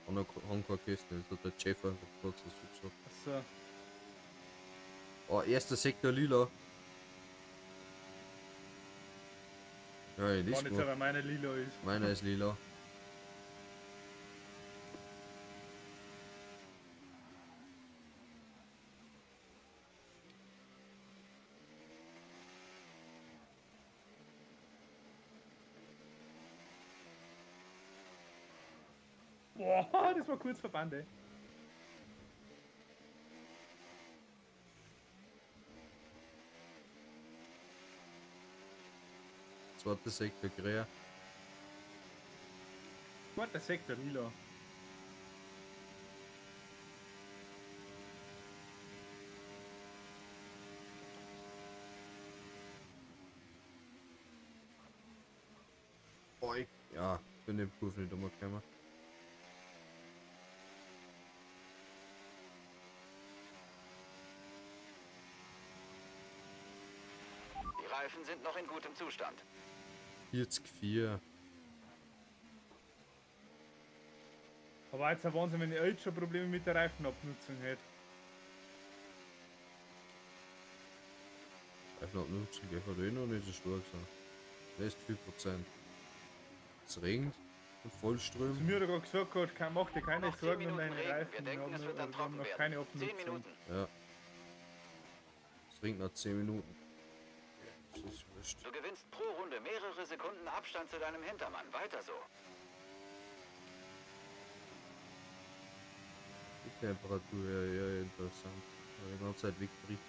Haben keine Kästen, das hat der Chef einfach kurz dazu gesagt. Achso. Oh, erster Sektor lila. Ja, ich War das nicht gemacht. aber meine lila ist. Meiner ist lila. Boah, das war kurz verbannt, ey. Zweiter Sektor Grea. Zweiter Sektor lila. Boah, ich, ja, bin den Prüfen nicht umgekommen. Die Reifen sind noch in gutem Zustand. 40,4. Aber jetzt Wahnsinn, wenn ich jetzt schon Probleme mit der Reifenabnutzung hätte. Reifenabnutzung geht halt eh noch nicht so stark sein. Lässt 4%. Es regnet und Zu Vollströmen. mir hat er gerade gesagt, hat, mach dir keine Noch 10 Sorgen um Minuten deine Regen. Reifen. Wir denken, es wird dann wir haben trocken noch werden. keine 10 Abnutzung. Minuten. Ja. Es regnet noch 10 Minuten. Ja, das ist wurscht. Du gewinnst pro Runde mehrere Sekunden Abstand zu deinem Hintermann. Weiter so. Die Temperatur wäre ja interessant. Weil die ganze Zeit wegbricht.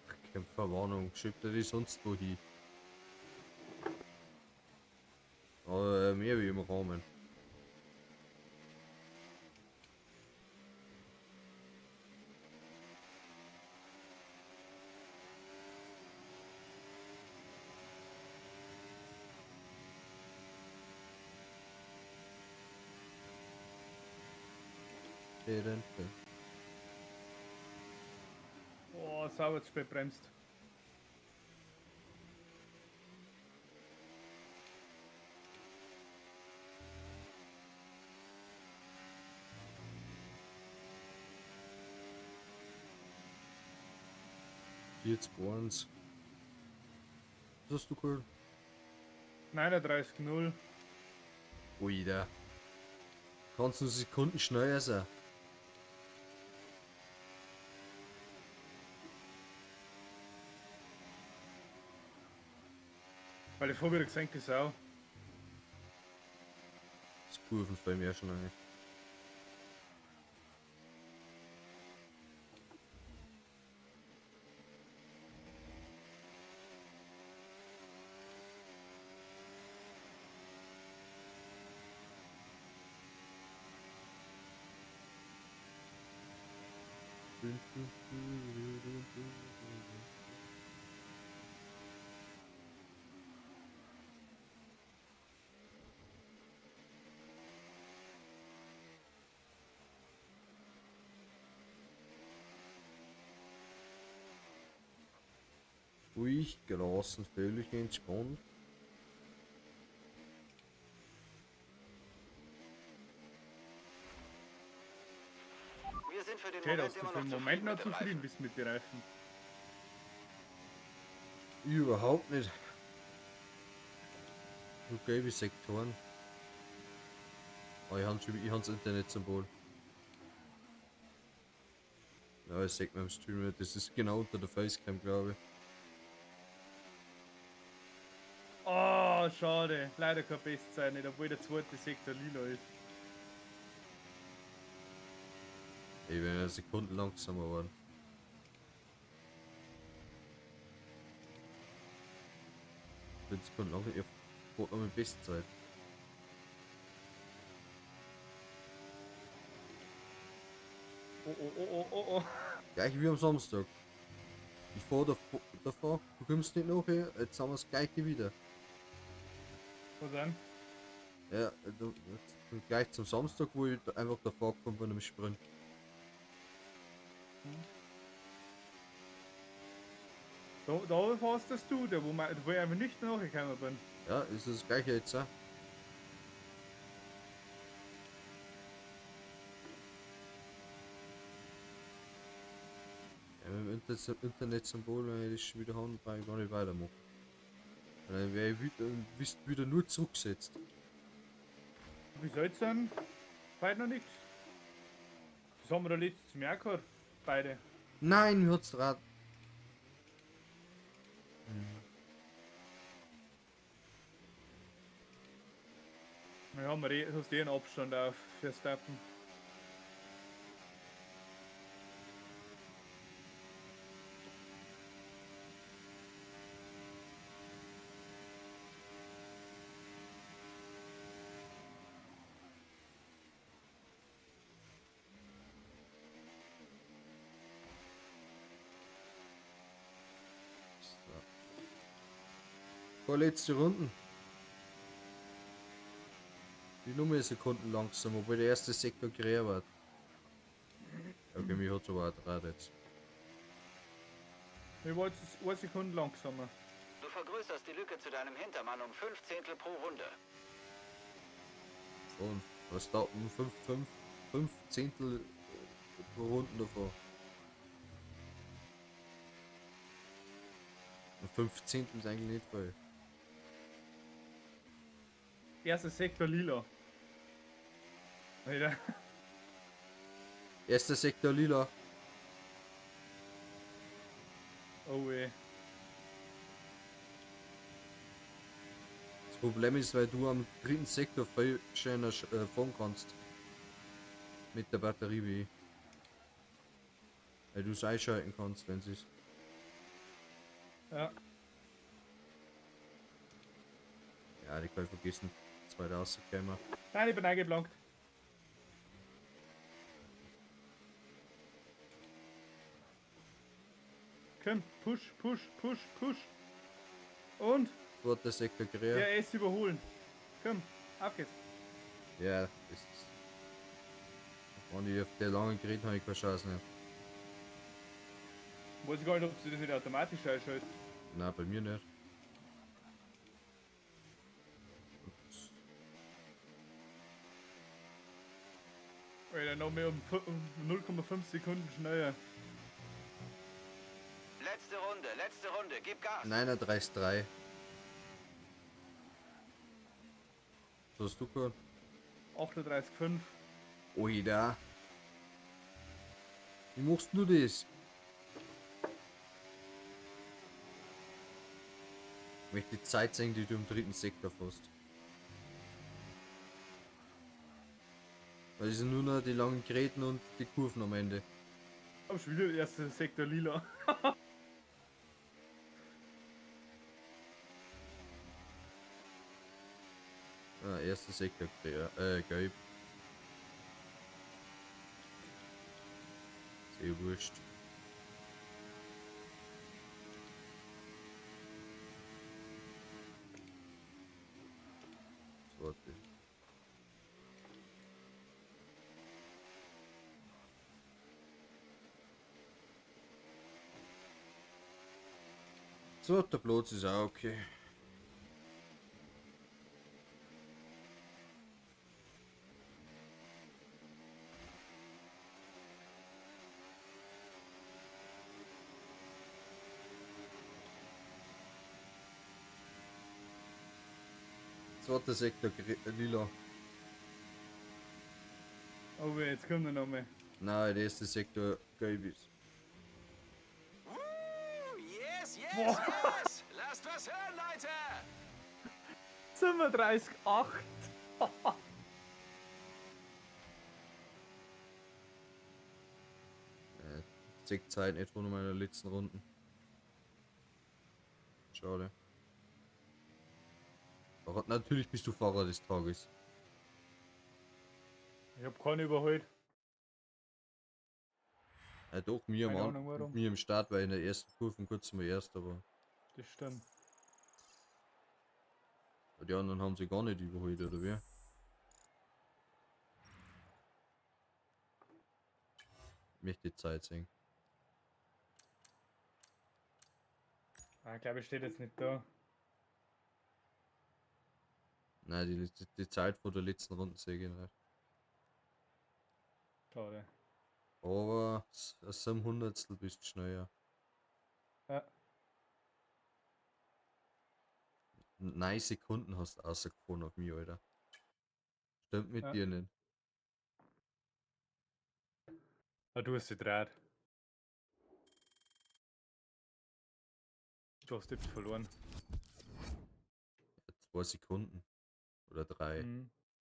Ach, keine Verwarnung. Schiebt er die sonst wo hin? Aber mehr wie im Rahmen. Boah, sauber zu spät bremst. Jetzt 1. Was hast du geholt? 39,0. Ui, da. Kannst du Sekunden schneller sein? Weil ich vorher wieder gesenkt ist auch. Das Kurven fallen mir schon ein. Ruhig, gelassen, völlig entspannt. Wir sind für den Okay, Moment dass du immer für noch den Moment zufrieden noch mit den zufrieden Reifen. bist mit den Reifen. Überhaupt nicht. Nur gelbe Sektoren. Oh, ich habe schon, ich hab's Internetsymbol. Ja, ich seh mir im Stream nicht. Das ist genau unter der Facecam, glaube ich. Oh, schade. Leider keine Bestzeit nicht, obwohl der zweite Sektor lila ist. Ich bin eine Sekunde langsamer geworden. Bin Sekunden langsam, ich hab noch meine Bestzeit. Oh, oh, oh, oh, oh, oh. Gleich wie am Samstag. Ich fahr davor, du kommst nicht nach hier, jetzt haben wir das gleiche wieder. Was denn? Ja, du, jetzt, gleich zum Samstag, wo ich einfach davor gekommen bin im Sprint. Da warst das du, der, wo ich einfach nicht nachgekommen bin. Ja, ist das gleiche jetzt auch. Ja, mit dem Internetsymbol, wenn ich das schon wieder habe, brauche ich gar nicht weitermachen. Weil dann wäre ich wieder, bist wieder nur zurückgesetzt. Wie soll's denn? Heute noch nichts. Das haben wir da letztes Jahr gehabt. Beide. Nein, mir hat's Rad. Wir haben hast eh einen Abstand auf Verstappen. So. Vorletzte Runden. Die Nummer Sekunden langsam, obwohl der erste Sektor grär war. Okay, mich hat's aber auch draht jetzt. Mir war jetzt eine Sekunde langsamer. Du vergrößerst die Lücke zu deinem Hintermann um 5 Zehntel pro Runde. Und Verstappen 5 Zehntel pro Runden davor. Und 5 Zehntel ist eigentlich nicht viel. Erster Sektor lila. Alter. Erster Sektor lila. Oh weh. Das Problem ist, weil du am dritten Sektor viel schöner fahren kannst. Mit der Batterie wie ich. Weil du es einschalten kannst, wenn es ist. Ja. Ja, die kann ich vergessen. Zwei rausgekommen. Nein, ich bin eingeblankt. Komm, push, push, push, push. Und? Zweiter Sektor grär. Ja, es überholen. Komm, auf geht's. Ja, das ist. Wenn ich auf der langen Gerät habe ich keine Chance mehr. Weiß ich gar nicht, ob sie das nicht automatisch einschaltet. Nein, bei mir nicht. Alter, noch mehr um 0,5 Sekunden schneller. Letzte Runde, gib Gas. 39,3. Was hast du gehabt? 38,5. Oida. Wie machst du das? Ich möchte die Zeit sehen, die du im dritten Sektor fährst. Weil es sind nur noch die langen Gräten und die Kurven am Ende. Aber schon wieder erster Sektor lila. Ah, erster Sektor gelb. Sehr wurscht. Warte. Zweiter Platz ist auch okay. Zweiter Sektor lila. Oh, jetzt kommt er nochmal. Nein, der erste Sektor gelb ist. Yes, yes, yes! Lasst was hören, Leute! 37,8. Zeigt Zeit nicht von meiner letzten Runden. Schade. Aber natürlich bist du Fahrer des Tages. Ich hab keinen überholt. Ja, doch, mir am, Keine Ahnung, warum. mir im Start war in der ersten Kurve kurz mal erst, aber Das stimmt. die anderen haben sie gar nicht überholt, oder wie? Ich möchte die Zeit sehen. Ah, ich glaube, ich steht jetzt nicht da. Nein, die Zeit vor der letzten Runde sehe ich nicht. Schade. Aber 700stel bist du schneller. Ja. 9 Sekunden hast du rausgefahren auf mich, Alter. Stimmt mit Ja. dir nicht. Ah, du hast sie draht. Du hast jetzt verloren. 2 Sekunden. Oder 3. Mhm.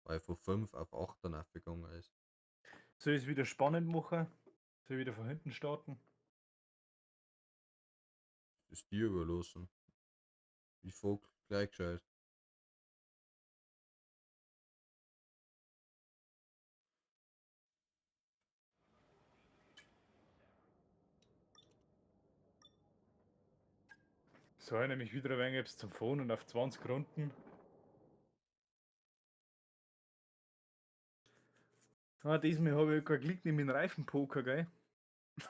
Weil von 5 auf 8 dann aufgegangen ist. Soll ich es wieder spannend machen? Soll ich wieder von hinten starten? Ist dir überlassen. Ich frag gleich gescheit. So, ich nämlich wieder ein wenig etwas zum Phone und auf 20 Runden. Ah, diesmal habe ich kein Glück nicht mit dem Reifenpoker, gell?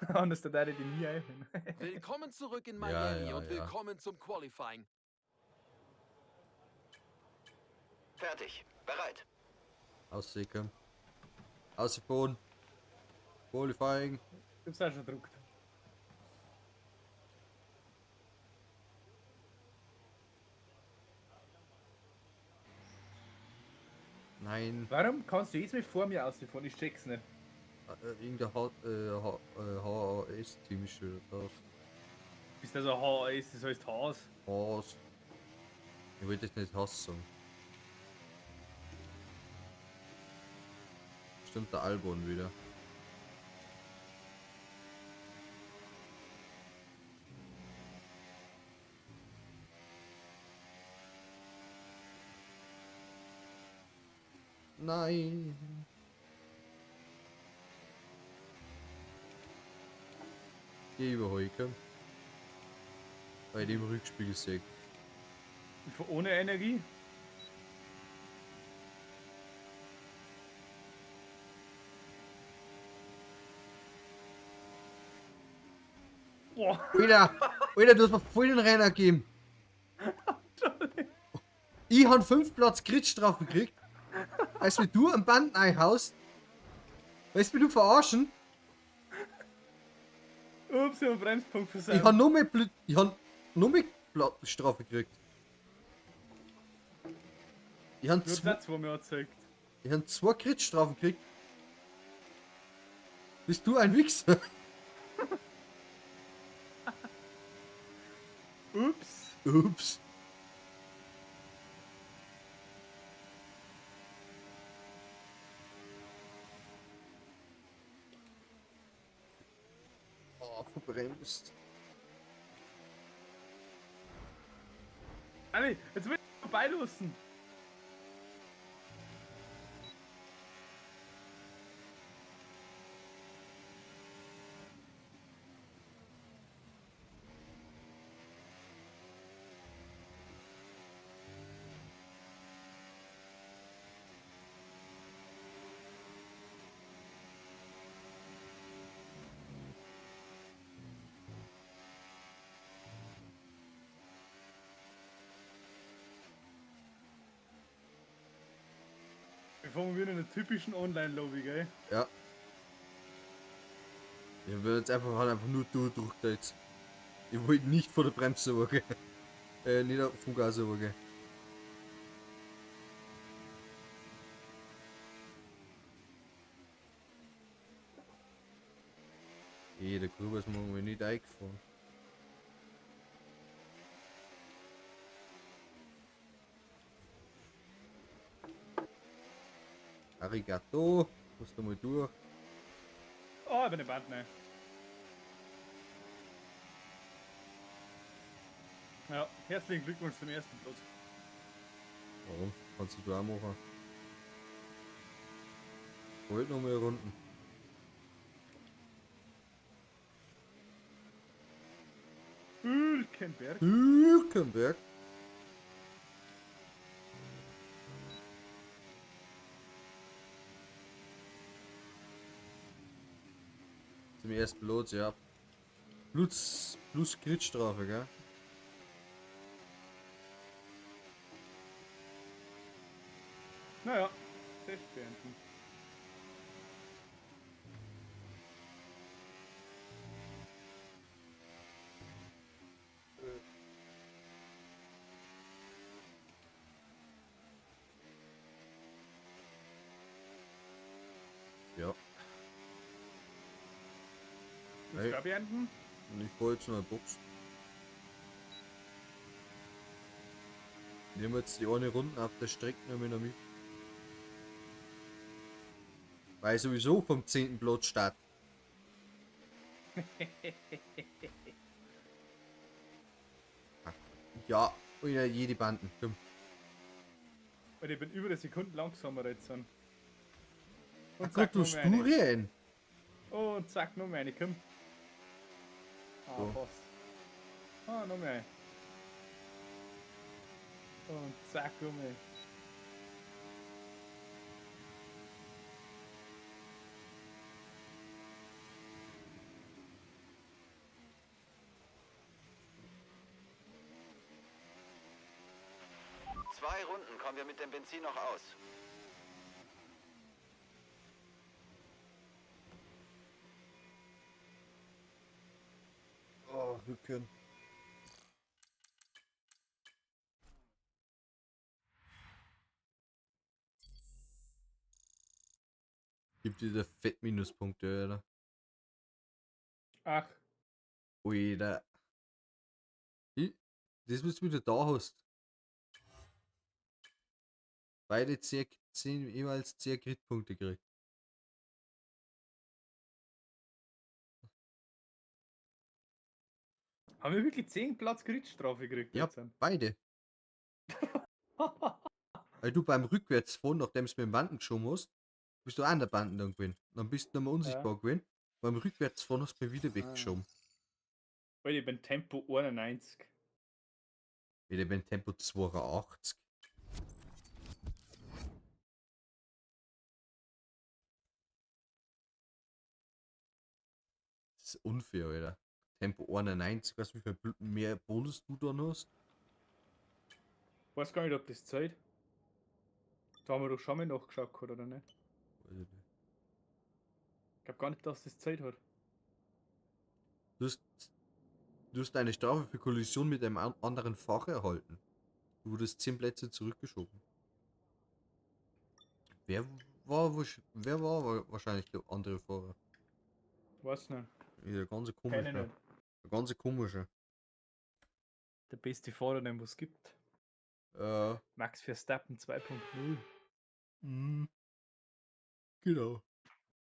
Anders da darf ich die nie einhören. Willkommen zurück in Ja, Miami ja, und ja. willkommen zum Qualifying. Fertig. Bereit. Aussicken. Aussiphon. Qualifying. Ich hab's auch schon gedruckt. Nein. Warum kannst du jetzt mit vor mir ausfahren? Ich check's nicht. Irgendein HAS-Team ist schon drauf. Bist also HAS, das heißt Haas. Haas. Ich wollte dich nicht Hass sagen. Stimmt, der Albon wieder. Nein. Geh überhol, komm. Bei dem Rückspiegel sehe. Ohne Energie? Boah. Alter, Alter, du hast mir voll den Renner gegeben. Ich hab 5 Platz Kritstrafe gekriegt. Als wie du am Band einhaust. Weißt du, wie du verarschen? Ups, ich hab einen Bremspunkt versaut. Ich hab nur mehr Strafe gekriegt. Ich hab Du hast auch zwei mir gezeigt. Ich hab 2 Kritstrafen gekriegt. Bist du ein Wichser? Ups. Ups. Oh, verbremst. Alter, jetzt will ich vorbeilassen. Wir fahren wieder in der typischen Online-Lobby, gell? Ja. Ich will jetzt einfach, halt einfach nur durchdrückt jetzt. Ich wollte nicht vor der Bremse runtergehen. Nicht vom Gas runtergehen. Ey, der Gruber ist morgen nicht eingefahren. Arigato, musst du mal durch. Oh, ich bin eine Band, ne. Ja, herzlichen Glückwunsch zum ersten Platz. Warum? Kannst du auch machen. Wollt noch mehr Runden. Hülkenberg. Hülkenberg. Zum ersten Platz, ja. Plus Kritstrafe, gell? Naja, Test beenden. Ja. auch beenden? Und ich fahr jetzt noch eine Box. Nehmen wir jetzt die eine Runde auf der Strecke noch mit. Weil sowieso vom 10. Platz start. Ja, wieder jede Banden. Komm. Weil ich bin über eine Sekunde langsamer jetzt. Und Ach zack, Gott, du noch mehr eine. rein. Und zack, noch mehr eine, komm. Ah, So. fast. Ah, noch mehr. Und zack, noch mehr. Zwei Runden kommen wir mit dem Benzin noch aus. Oh, Rücken. Gibt wieder fett Minuspunkte, oder? Ach, Alter. Das, was du wieder da hast. Beide 10, 10, jeweils 10 Gridpunkte gekriegt. Haben wir wirklich 10 Platz Gridstrafe gekriegt? Ja. jetzt? Beide. Weil du beim Rückwärtsfahren, nachdem du mit dem Banden geschoben hast, bist du auch an der Banden dann gewesen. Dann bist du nicht mehr unsichtbar gewesen. Beim Rückwärtsfahren hast du mich wieder weggeschoben. Alter, ich bin Tempo 91. Wieder bin Tempo 82. Das ist unfair, Alter. Tempo 91, weißt du, wie viel mehr Bonus du dann hast? Weiß gar nicht, ob das zählt. Da haben wir doch schon mal nachgeschaut, gehabt, oder nicht? Weiß ich nicht. Ich glaub gar nicht, dass das Zeit hat. Du hast eine Strafe für Kollision mit einem anderen Fahrer erhalten. Du wurdest 10 Plätze zurückgeschoben. Wer war, wer war wahrscheinlich der andere Fahrer? Weiß nicht. Ja, ganz Keine komischer. nicht. Ganz komischer. Der beste Fahrer, den es gibt. Max Verstappen 2.0. Genau.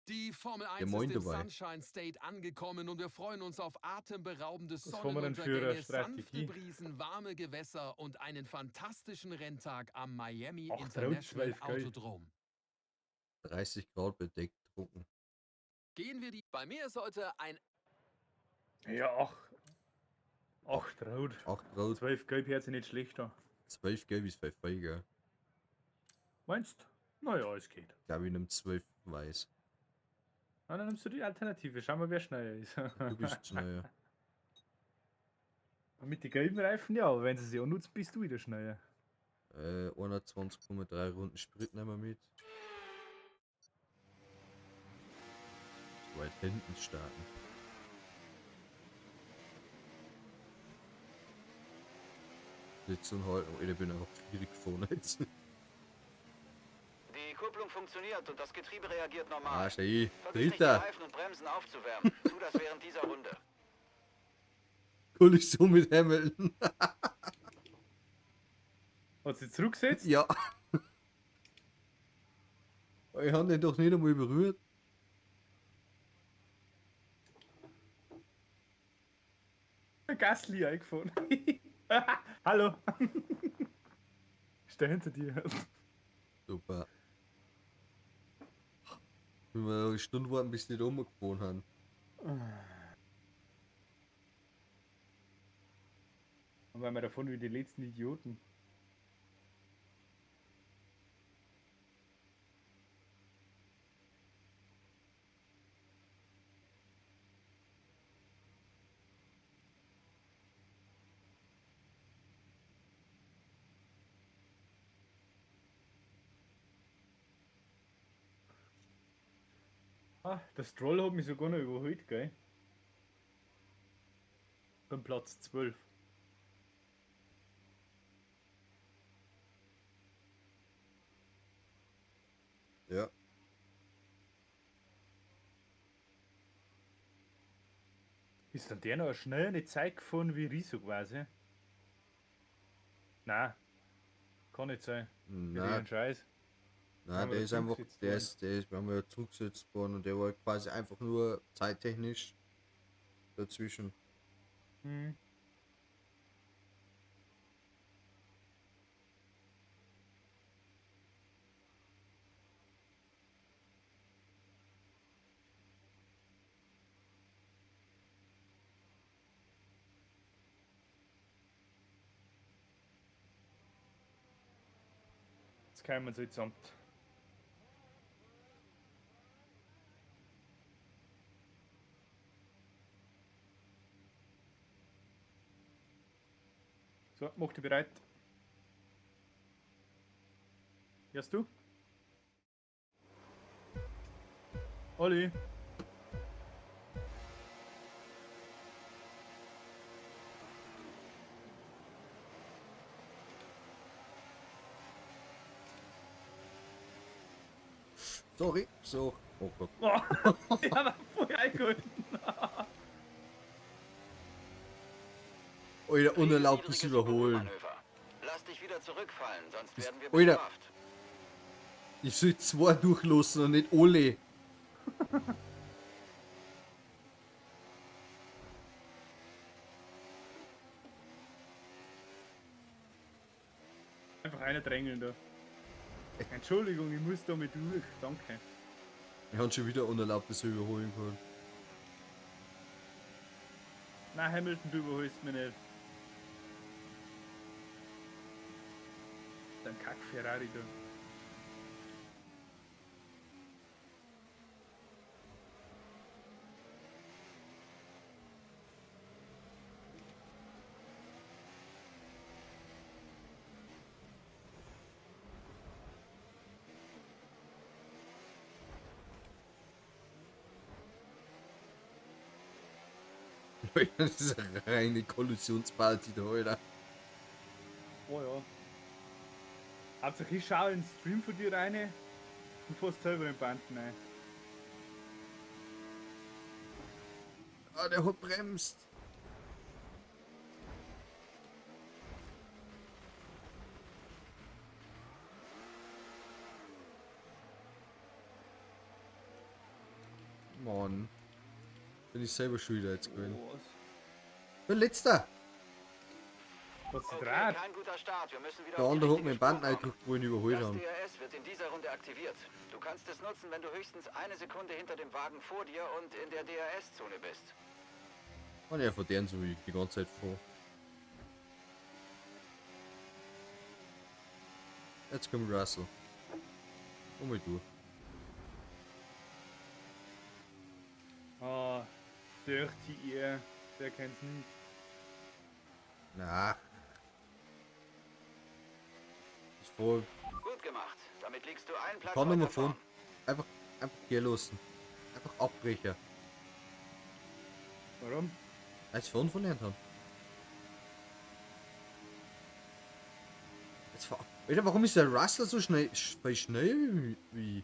Die Formel Der 1 Moin ist im dabei. Sunshine State angekommen und wir freuen uns auf atemberaubende Was haben wir denn für eine Sonnenuntergänge, sanfte Strategie? Brisen, warme Gewässer und einen fantastischen Renntag am Miami Acht International Rot, 12 geil. Autodrome. 30 Grad bedeckt trocken. Gehen wir die. Bei mir ist heute ein Ja, ach. 8 Rot. 8 Grad, 12 Gelb hört sich nicht schlecht an. 12 gelb ist voll gell? Meinst? Naja, es geht. Ich glaube, ich nehme 12 weiß. Na, dann nimmst du die Alternative. Schauen wir, wer schneller ist. Du bist schneller. Mit den gelben Reifen, ja, aber wenn sie sie auch nutzen, bist du wieder schneller. 120,3 Runden Sprit nehmen wir mit. So weit hinten starten. Sitzen halten. Oh, ich bin einfach schwierig gefahren jetzt. Die Kupplung funktioniert und das Getriebe reagiert normal. Ah, schön. Vergiss nicht, die Dritter. Reifen und Bremsen aufzuwärmen. Tu das während dieser Runde. Kollision mit Hamilton. Hat sie zurückgesetzt? Ja. Ich hab den doch nicht einmal berührt. Gasly eingefahren. Hallo. Ist der hinter dir? Super. Wenn wir eine Stunde warten, bis die da rumgefahren haben. Und weil wir davon wie die letzten Idioten. Ah, der Stroll hat mich sogar noch überholt, gell? Beim Platz 12. Ja. Ist dann der noch schnell eine Zeit gefahren wie Riso quasi? Nein. Kann nicht sein. Nein, Scheiß. nein, der ist einfach, der ist, wir haben ja zurückgesetzt worden und der war quasi einfach nur zeittechnisch dazwischen. Hm. Jetzt kommen sie zusammen. So, mach dich bereit. Erst du? Olli. Sorry, so. Oh Gott. Oh, ich hab voll eingeholt. Alter, unerlaubtes Überholen. Lass dich wieder zurückfallen, sonst werden wir Alter. bestraft. Ich soll zwei durchlassen und nicht alle. Einfach einer drängeln da. Entschuldigung, ich muss da mit durch. Danke. Wir haben schon wieder unerlaubtes Überholen geholt. Nein, Hamilton, du überholst mich nicht. Dein Kack Ferrari da. Das ist eine reine Kollisionsparty da, Alter. Oh ja. Hauptsache ich schaue in den Stream von dir rein und fährst selber in Banden rein. Ah, der hat bremst. Mann. Bin ich selber schon wieder jetzt gewesen. Was? Bin letzter. Was Okay, draht? kein guter Start. Wir müssen wieder Der auf die andere hat richtige mir den Spur Banden kommen. eingedrückt, wo ich ihn überholt Das haben. DRS wird in dieser Runde aktiviert. Du kannst es nutzen, wenn du höchstens eine Sekunde hinter dem Wagen vor dir und in der DRS-Zone bist. Und ja, von deren so wie die ganze Zeit vor. Jetzt kommt Russell. Komm mal durch. Ah, Dirty Air. Wer kennt's nicht? Na. Ich voll. Gut gemacht. Damit liegst du einen Platz Kann nur weiter fahren. vorn. Einfach, einfach gehen lassen. Einfach abbrechen. Warum? Als fahren von haben. Jetzt fahr. Alter, warum ist der Russell so schnell, voll schnell wie?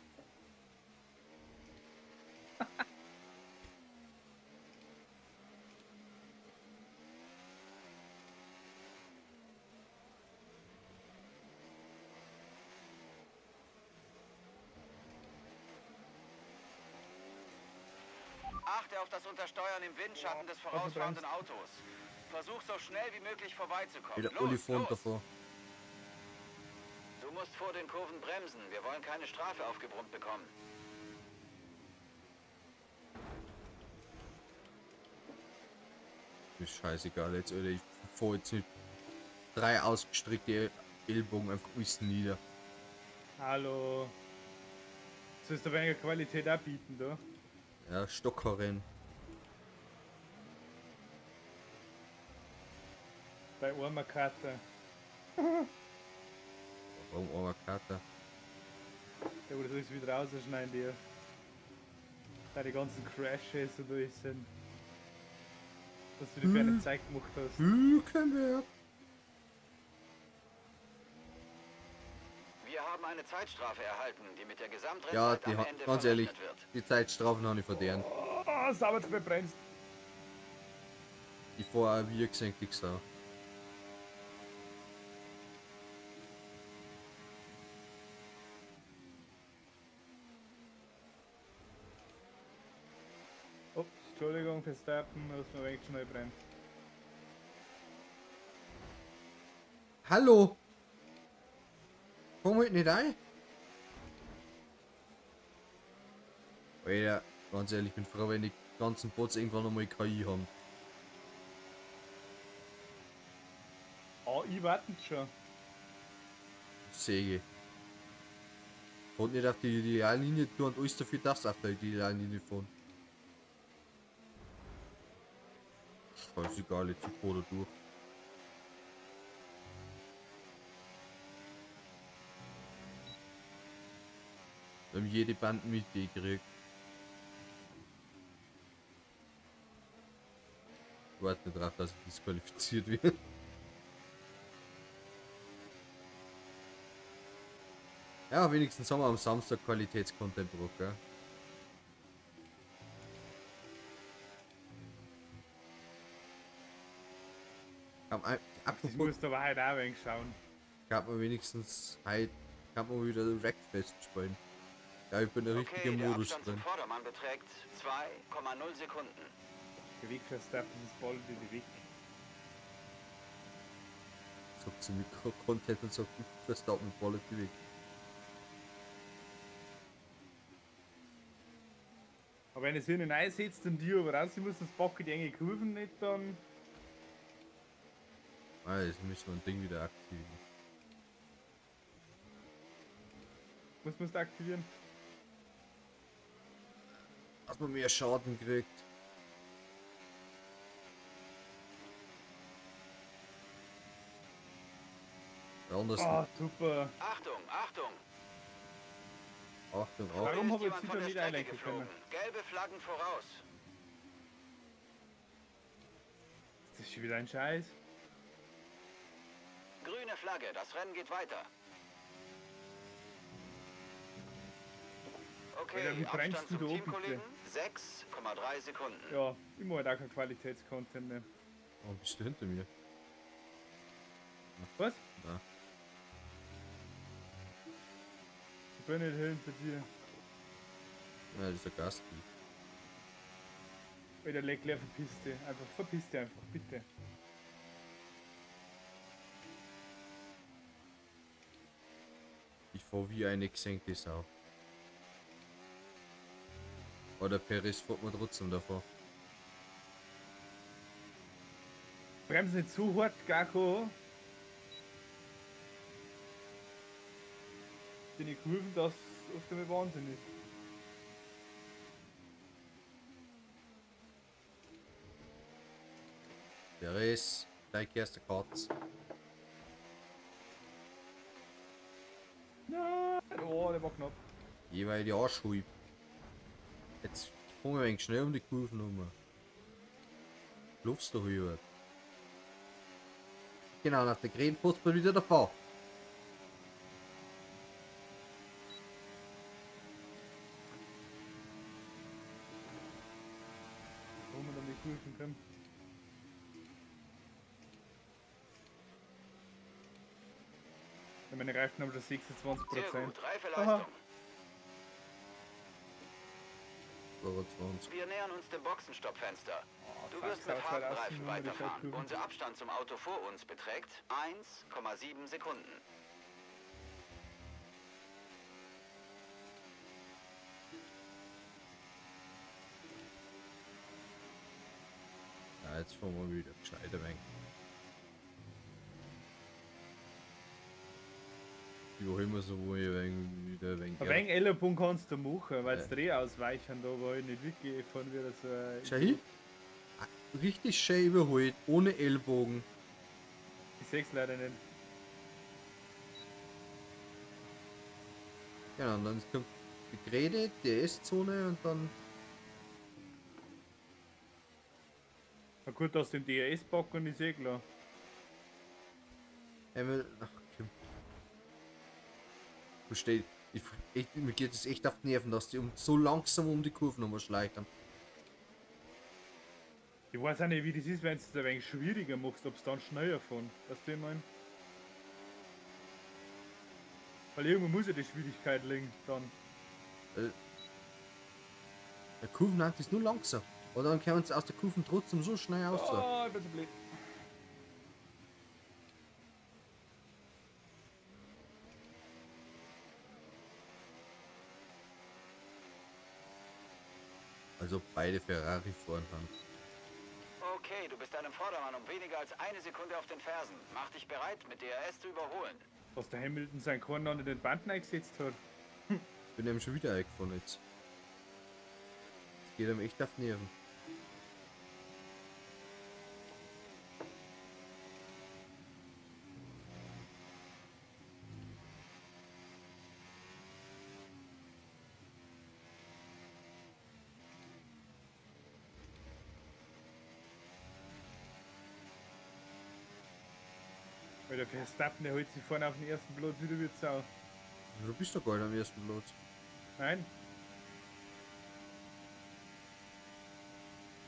Achte auf das Untersteuern im Windschatten des vorausfahrenden Autos. Versuch so schnell wie möglich vorbeizukommen. Alter, Los, Olli vorn los. davor. Du musst vor den Kurven bremsen. Wir wollen keine Strafe aufgebrummt bekommen. Ist scheißegal jetzt, Alter. Ich fahr jetzt mit 3 ausgestreckte Ellbogen einfach alles nieder. Hallo. Sollst du weniger Qualität auch bieten, da? Ja, Stockerrennen. Bei armer Kater. Warum armer Kater? Der wo das alles wieder rausschneiden darf. Da die ganzen Crashes und alles sind. Was du dir für eine Zeit gemacht hast. Hülkenberg. Wir haben eine Zeitstrafe erhalten, die mit der Gesamtrennzeit Ja, die am hat, Ende ganz ehrlich, verrechnet wird. die Zeitstrafen habe ich verdient. Oh, sauber, du bremst. Ich fahr auch wie gesehen, die Sau. Ups, Entschuldigung, Verstappen, dass man wenig schnell bremst. Hallo! Komm halt nicht ein! Alter, ganz ehrlich, ich bin froh, wenn die ganzen Bots irgendwann nochmal KI haben. AI warten schon. Säge. Fahrt nicht auf die Ideallinie tun und alles dafür, dass auf der Ideallinie fahren. Scheißegal, jetzt ich fahr da durch. Wir haben jede Band mitgekriegt. Ich warte nicht drauf, dass ich disqualifiziert werde. Ja, wenigstens haben wir am Samstag Qualitätscontent gebracht, gell? Das Apropos, musst du aber heute auch ein wenig schauen. kann man wenigstens heute, kann man wieder Wreckfest spielen. Ja, ich bin der Okay, richtige der Modus Abstand zum drin. Vordermann beträgt 2,0 Sekunden. Der Weg Verstappen ist bald wieder weg. Sagt zu Mikro-Content und sagt, Verstappen ballert die weg. Aber wenn es hier nicht einsetzt und die aber raus, muss, sonst packe die enge Kurven nicht, dann. Ah, jetzt müssen wir ein Ding wieder aktivieren. Was musst du aktivieren? Dass man mehr Schaden kriegt. Ja, anders. Ah, super. Achtung, Achtung! Achtung, Achtung. Warum Ist hab ich jemand jetzt von wieder der nicht Strecke einlenken können? geflogen? Gelbe Flaggen voraus. Das ist schon wieder ein Scheiß. Grüne Flagge, das Rennen geht weiter. Okay, Alter, wie bremst Abstand du zum da oben, Teamkollegen 6,3 Sekunden. Ja, ich mach halt auch kein Qualitätscontent mehr. Warum bist du hinter mir? Was? Na. Ich bin nicht hinter dir. Ja, das ist der Gast. Alter, Leclerc, verpiss dich. Einfach, verpiss dich einfach, bitte. Ich fahr wie eine gesenkte Sau. Aber der Perez fährt mir trotzdem davor. Bremse nicht zu hart, Gako. Die Kurven, das auf dem Wahnsinn ist. Perez, gleich erste Katz. Nein, oh, der war knapp. Jeweils die Arschhuib. Jetzt fahren wir ein wenig schnell um die Kurven rum. Luftst du hier? Genau, nach der Krähenpost bin ich wieder davor. Wo wir dann die Kurven kommen. Ja, meine Reifen haben schon 26%. Sehr gut, reife Aha. Leistung. 22. Wir nähern uns dem Boxenstoppfenster. Oh, Du fuck, wirst mit sauber harten außen, Reifen nur die weiterfahren. Scheißkurven. Unser Abstand zum Auto vor uns beträgt 1,7 Sekunden. Ja, jetzt fahren wir wieder gescheit ein wenig. Ich war immer so, wo ich ein wenig wieder ein wenig Ein wenig Ellenbogen kannst du machen, weil es Ja. Dreh ausweichen da, wo ich nicht wirklich fahren würde. So ein Schau hin. Ah, richtig schön überholt, ohne Ellbogen. Ich seh's leider nicht. Genau, und dann kommt die Grede, die S-Zone und dann. Na gut, aus dem DRS packen ist eh klar. Einmal. Ach, komm. Verstehe. Mir geht es echt auf die Nerven, dass die so langsam um die Kurven nochmal schleichen. Ich weiß auch nicht, wie das ist, wenn du es ein wenig schwieriger machst, ob es dann schneller fahren. Weißt du, wie ich mein? Weil irgendwo muss ja die Schwierigkeit liegen, dann. Der Kurven hat ist nur langsam. Aber dann kommen sie aus der Kurven trotzdem so schnell raus. Oh, ich bin so blöd. Also beide Ferrari fahren haben. Okay, du bist deinem Vordermann um weniger als eine Sekunde auf den Fersen. Mach dich bereit, mit DRS zu überholen. Was der Hamilton sein Korn dann in den Banden eingesetzt hat. Bin ihm schon wieder eingefahren jetzt. Das geht ihm echt auf die Nerven. Weil der Verstappen, der holt sich vorne auf den ersten Platz wieder wie Sau. Du bist doch gar nicht am ersten Platz. Nein.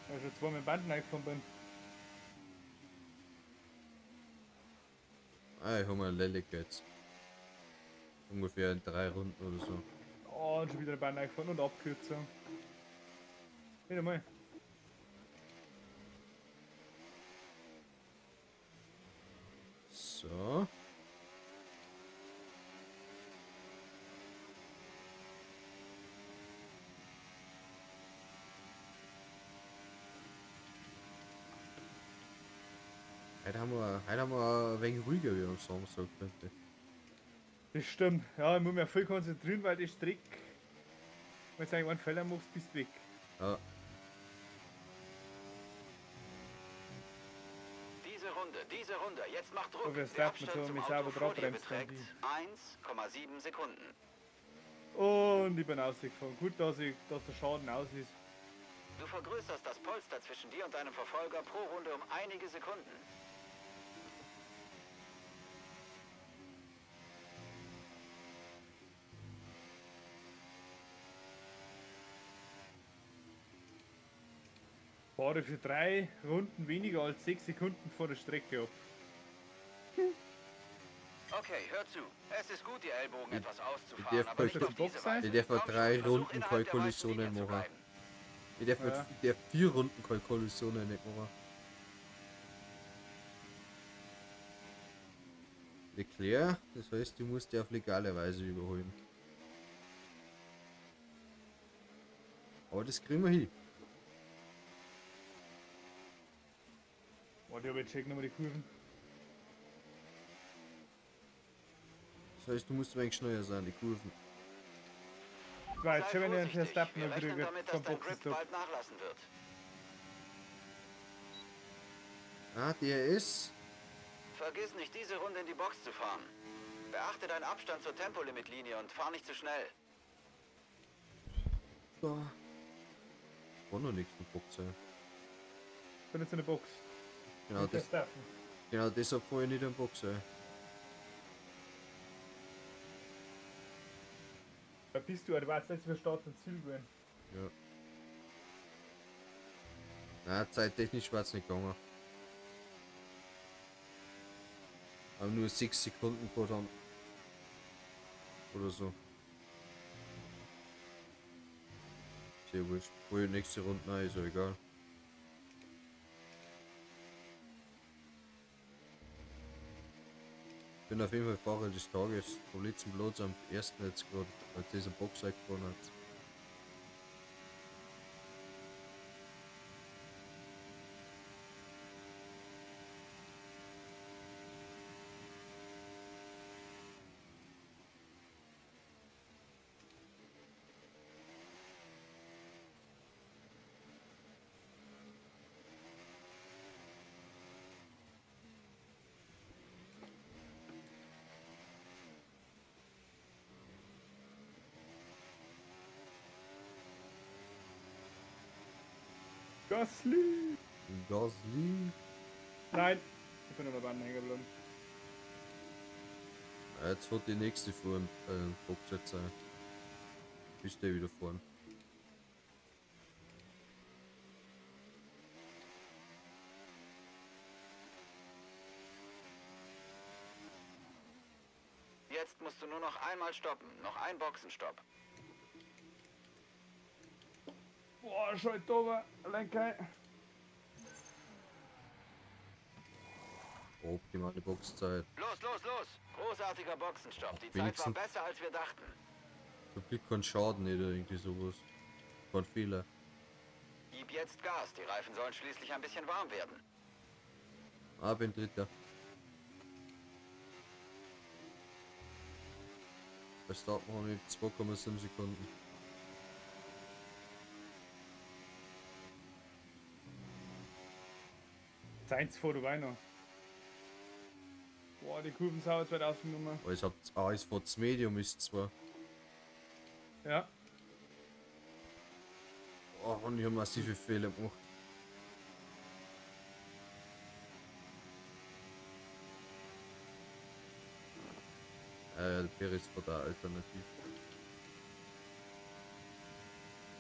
Weil ich schon zweimal mit Banden eingefahren bin. Ah, ich hab mal Lelek jetzt. Ungefähr in 3 Runden oder so. Oh, und schon wieder eine Bande eingefahren und Abkürzung. Wieder mal. So. Heute haben wir ein wenig ruhiger wie am Samstag, könnte. Das stimmt. Ja, ich muss mich voll konzentrieren, weil die Strecke, wenn du einen Fehler machst, bist du weg. Ja. Diese Runde. Jetzt macht Druck. Oh, wer Der sagt, mit Abstand so zum einem Auto sauber vor dir draufbremst dann beträgt die. 1,7 Sekunden. Und ich bin rausgefahren. Gut, dass der Schaden aus ist. Du vergrößerst das Polster zwischen dir und deinem Verfolger pro Runde um einige Sekunden. Fahre für 3 Runden weniger als 6 Sekunden vor der Strecke ab. Okay, hör zu. Es ist gut, die Ellbogen etwas auszufahren, darf aber nicht bei auf diese Box sein? Weise. Ich darf bei Komm schon, 3 versuch Runden innerhalb keine der weißen Kollisionen Linie zu machen. bleiben. Ich darf, Ja. ich darf 4 Runden keine Kollisionen nicht machen. Leclerc, das heißt, du musst die auf legale Weise überholen. Aber das kriegen wir hin. Warte, aber ich check nochmal die Kurven. Das heißt, du musst ein wenig schneller sein, die Kurven. Ich war jetzt Sei schon, wenn ich einen vorsichtig. Verstappen Wir noch rechnen kriege damit, dass vom dein Grip Boxenstopp. bald nachlassen wird. Ah, DRS. Vergiss nicht, diese Runde in die Box zu fahren. Beachte deinen Abstand zur Tempolimitlinie und fahr nicht zu schnell. Da. War noch nichts in der Box, ey. Ich bin jetzt in der Box. Genau, Mit das, Verstappen. genau deshalb fahr ich nicht in der Box, ey. Da bist du, du weißt jetzt, wir Start und Ziel gewesen. Ja. Na, zeittechnisch war's nicht gegangen. Aber nur 6 Sekunden gehabt haben. Oder so. Sehr wurscht. Hol die nächste Runde, nein, ist ja egal. Bin auf jeden Fall Fahrer des Tages. Vom letzten Platz am ersten jetzt gerade, als dieser Box eingefahren hat. Gasly! Gasly. Nein, ich bin an der Bahn hängen geblieben. Ja, jetzt wird die nächste Fuhr im Box jetzt sein. Bist du wieder vorn. Jetzt musst du nur noch einmal stoppen. Noch ein Boxenstopp. Boah, schau da, Lenker. Optimale Boxzeit. Los, los, los! Großartiger Boxenstopp. Die Zeit war Wenigstens. besser, als wir dachten. Zum Glück kein Schaden oder irgendwie sowas. Kein Fehler. Gib jetzt Gas. Die Reifen sollen schließlich ein bisschen warm werden. Ah, bin Dritter. Verstappen habe ich 2,7 Sekunden. Sainz vor vorbei noch. Boah, die Kurven sind jetzt weit aufgenommen. Aber ich hab, ich fahr das Medium ist zwar. Ja. Oh, und ich hab massive Fehler gemacht. Der Perez war da alternativ.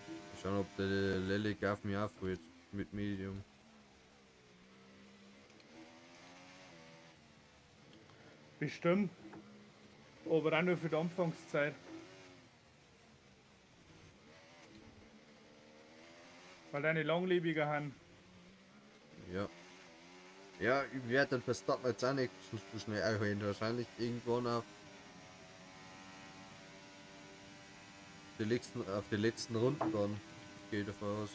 Mal schauen, ob der Lelek auf mich aufholt mit Medium. Bestimmt. Aber auch nur für die Anfangszeit. Weil deine langlebiger haben. Ja. Ja, ich werde den Verstappen jetzt auch nicht so schnell einholen. Wahrscheinlich irgendwann auf die letzten Runden dann. Gehe ich davon aus.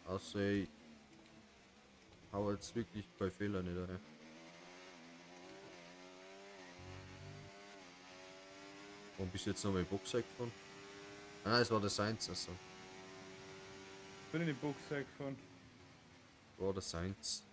Außer ich hau jetzt wirklich keinen Fehler nicht rein. Warum bist du jetzt nochmal in die Box gefahren? Ah, nein, es war der Sainz, also. Ich bin in die Box gefahren. War der Sainz.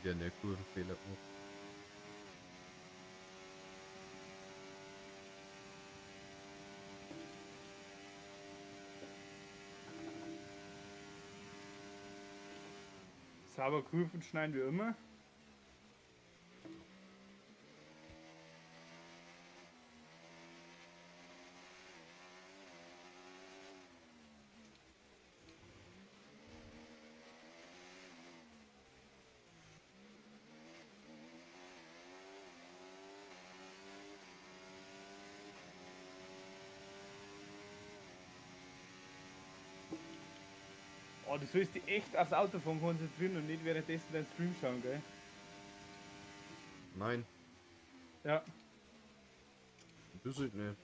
Wieder eine Kurvenfehler gemacht. Sauber Kurven schneiden wir immer. Oh, du sollst dich echt aufs Autofahren konzentrieren und nicht währenddessen deinen Stream schauen, gell? Nein. Ja. Du sollst nicht.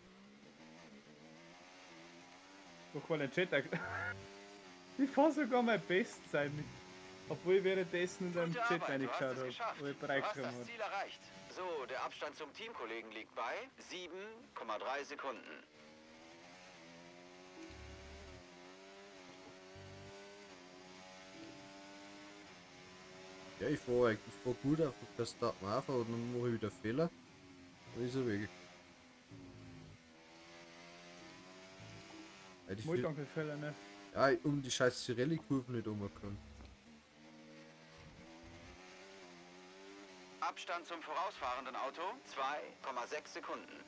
Doch weil ein Chat. Ich fahr sogar mein Bestzeit mit. Obwohl ich währenddessen in deinem Gute Chat Arbeit, du hast reingeschaut es habe. geschafft. Wo ich Du hast reingeschrieben das habe. Ziel erreicht. So, der Abstand zum Teamkollegen liegt bei 7,3 Sekunden. Ja, ich fahr gut auf Verstappen auf, aber dann mache ich wieder Fehler. Dann ist er weg. Ja, die Danke, Fehler, ne? Ja, ich um die scheiß Cirelli-Kurven nicht umkommen. Abstand zum vorausfahrenden Auto 2,6 Sekunden.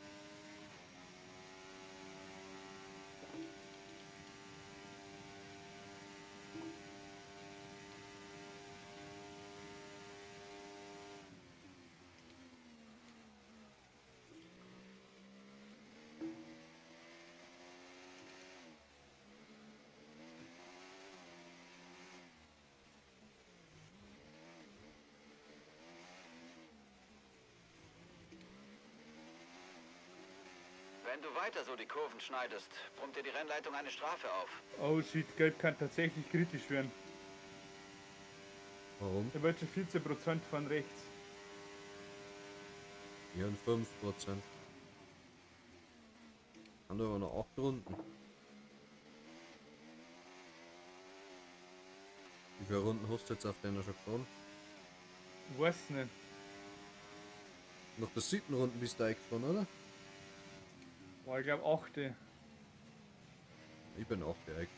Wenn du weiter so die Kurven schneidest, brummt dir die Rennleitung eine Strafe auf. Oh shit, Gelb kann tatsächlich kritisch werden. Warum? Der wird schon 14% von rechts. Ja, und 5%. Haben wir aber noch 8 Runden. Wie viele Runden hast du jetzt auf deiner schon gefahren? Weiß nicht. Nach der 7. Runde bist du eingefahren, oder? Boah, ich glaube 8. Ich bin 8 direkt.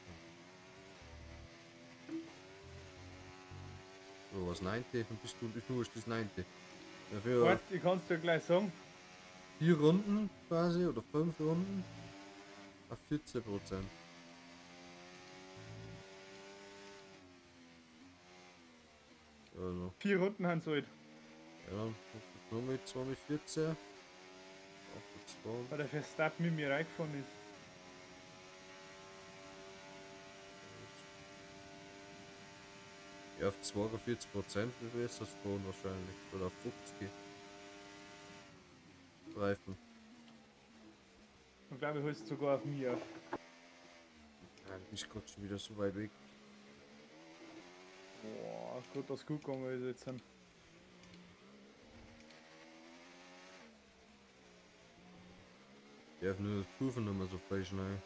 So, was 9? Dann bist du, du hast das 9. Dafür Warte, ich kann's dir gleich sagen. 4 Runden quasi oder 5 Runden auf 14%. Also, 4 Runden haben sie halt. ja, dann nur mit 2014. 28. Weil der Verstappen mit mir reingefahren ist. Ja, auf 42% wie viel ist das fahren wahrscheinlich. Oder auf 50. Reifen. Und glaube ich, holst sogar auf mich auf. Ja, du bist gerade schon wieder so weit weg. Boah, gut, dass gut gegangen ist jetzt. Ich darf nur die Kurven nicht mehr so voll schnell.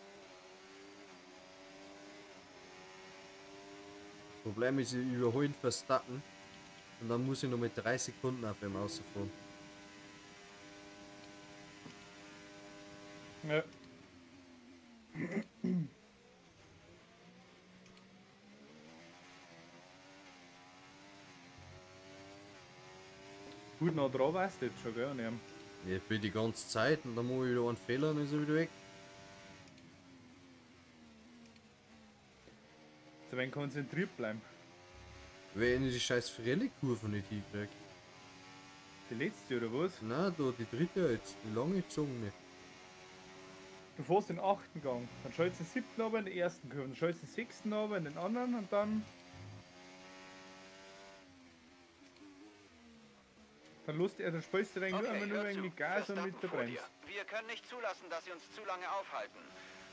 Problem ist, ich überhole Verstappen und dann muss ich noch mit 3 Sekunden auf ihm rausfahren. Ja. Gut, noch dran warst du jetzt schon, gell? An ihm. Ich bin die ganze Zeit und dann mache ich wieder einen Fehler und ist er wieder weg. So, wenn konzentriert bleiben. Wenn ich die scheiß Pirelli-Kurve nicht hinkrieg. Die letzte, oder was? Nein, da die dritte jetzt, die lange Zunge. Du fährst den 8. Gang, dann schaltest du den 7. runter in den ersten Kurve, dann schaltest du den 6. runter in den anderen und dann. Dann lust er, dann spielst du eigentlich Okay, nur hör einmal zu. mit Gas und mit der Verstappen vor Bremse. dir. Wir können nicht zulassen, dass sie uns zu lange aufhalten.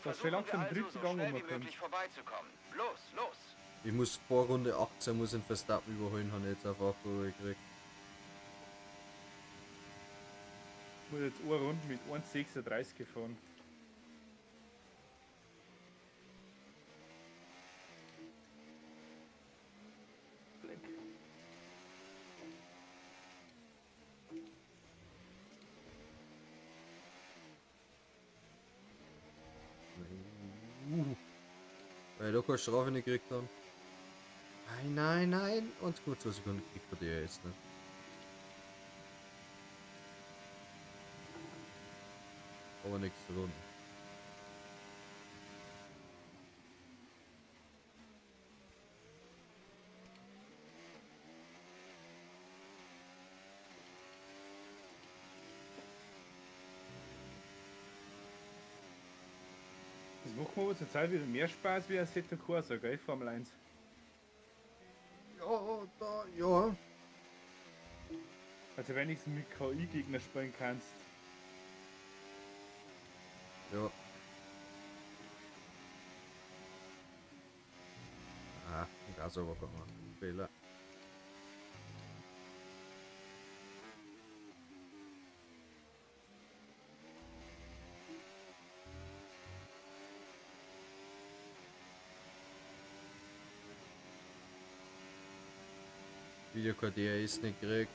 Dass du Versuchen langsam wir im also, dritten so Gang schnell wie rumkommst. möglich vorbeizukommen. Los, los! Ich muss vor Runde 18 muss den Verstappen überholen, habe ich jetzt auf Aufruhr gekriegt. Ich muss jetzt eine Runde mit 1,36 gefahren. Leck. Weil ich da keine Strafe nicht gekriegt haben. Nein, nein, nein. 1,2 Sekunden kriegt er die ja jetzt nicht. Aber nächste Runde. Das macht mir aber zurzeit wieder mehr Spaß wie Assetto Corsa, gell? Formel 1. Ja, da, ja. Also wenn ich mit KI-Gegner spielen kannst. Ja. Ah, Gas aber gemacht. Fehler. Wieder kein DRS nicht gekriegt.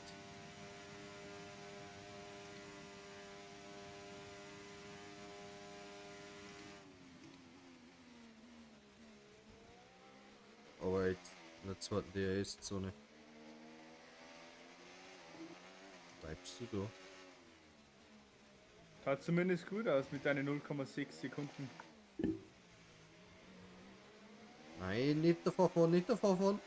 Aber jetzt in der zweiten DRS-Zone. Bleibst du da? Schaut zumindest gut aus mit deinen 0,6 Sekunden. Nein, nicht davor fahren, nicht davor fahren.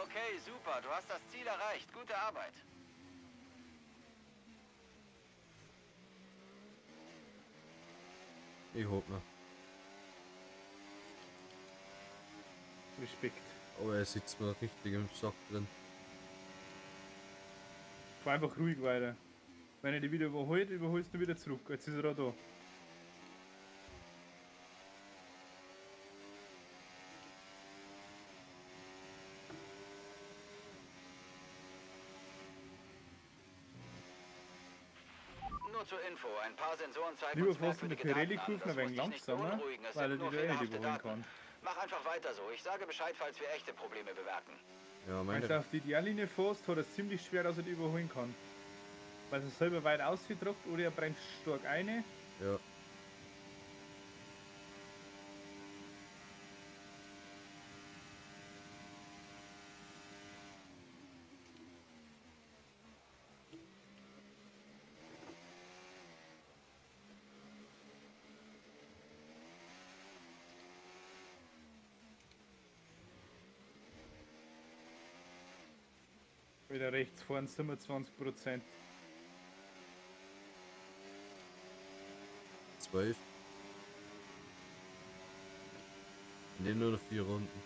Okay, super. Du hast das Ziel erreicht. Gute Arbeit. Ich hab noch. Respekt. Aber er sitzt mir richtig im Sack drin. Fahr einfach ruhig weiter. Wenn er dich wieder überholt, überholst du wieder zurück. Jetzt ist er auch da. Nur zur Info, ein paar Sensoren zeigen Lieber uns fährst du in der merkwürdige Daten an. Pirelli-Kurve Das ein wenig muss dich nicht langsamer, beunruhigen. Es weil sind er nur dich da eh nicht fehlerhafte überholen Daten. kann. Mach einfach weiter so. Ich sage Bescheid, falls wir echte Probleme bemerken. Ja, Wenn meine. du auf die Ideallinie fährst, hat er es ziemlich schwer, dass er dich überholen kann. Weil er selber weit ausgedruckt oder er bremst stark eine. Ja. Wieder rechts fahren 27%. 12. Nehmen nur noch 4 Runden.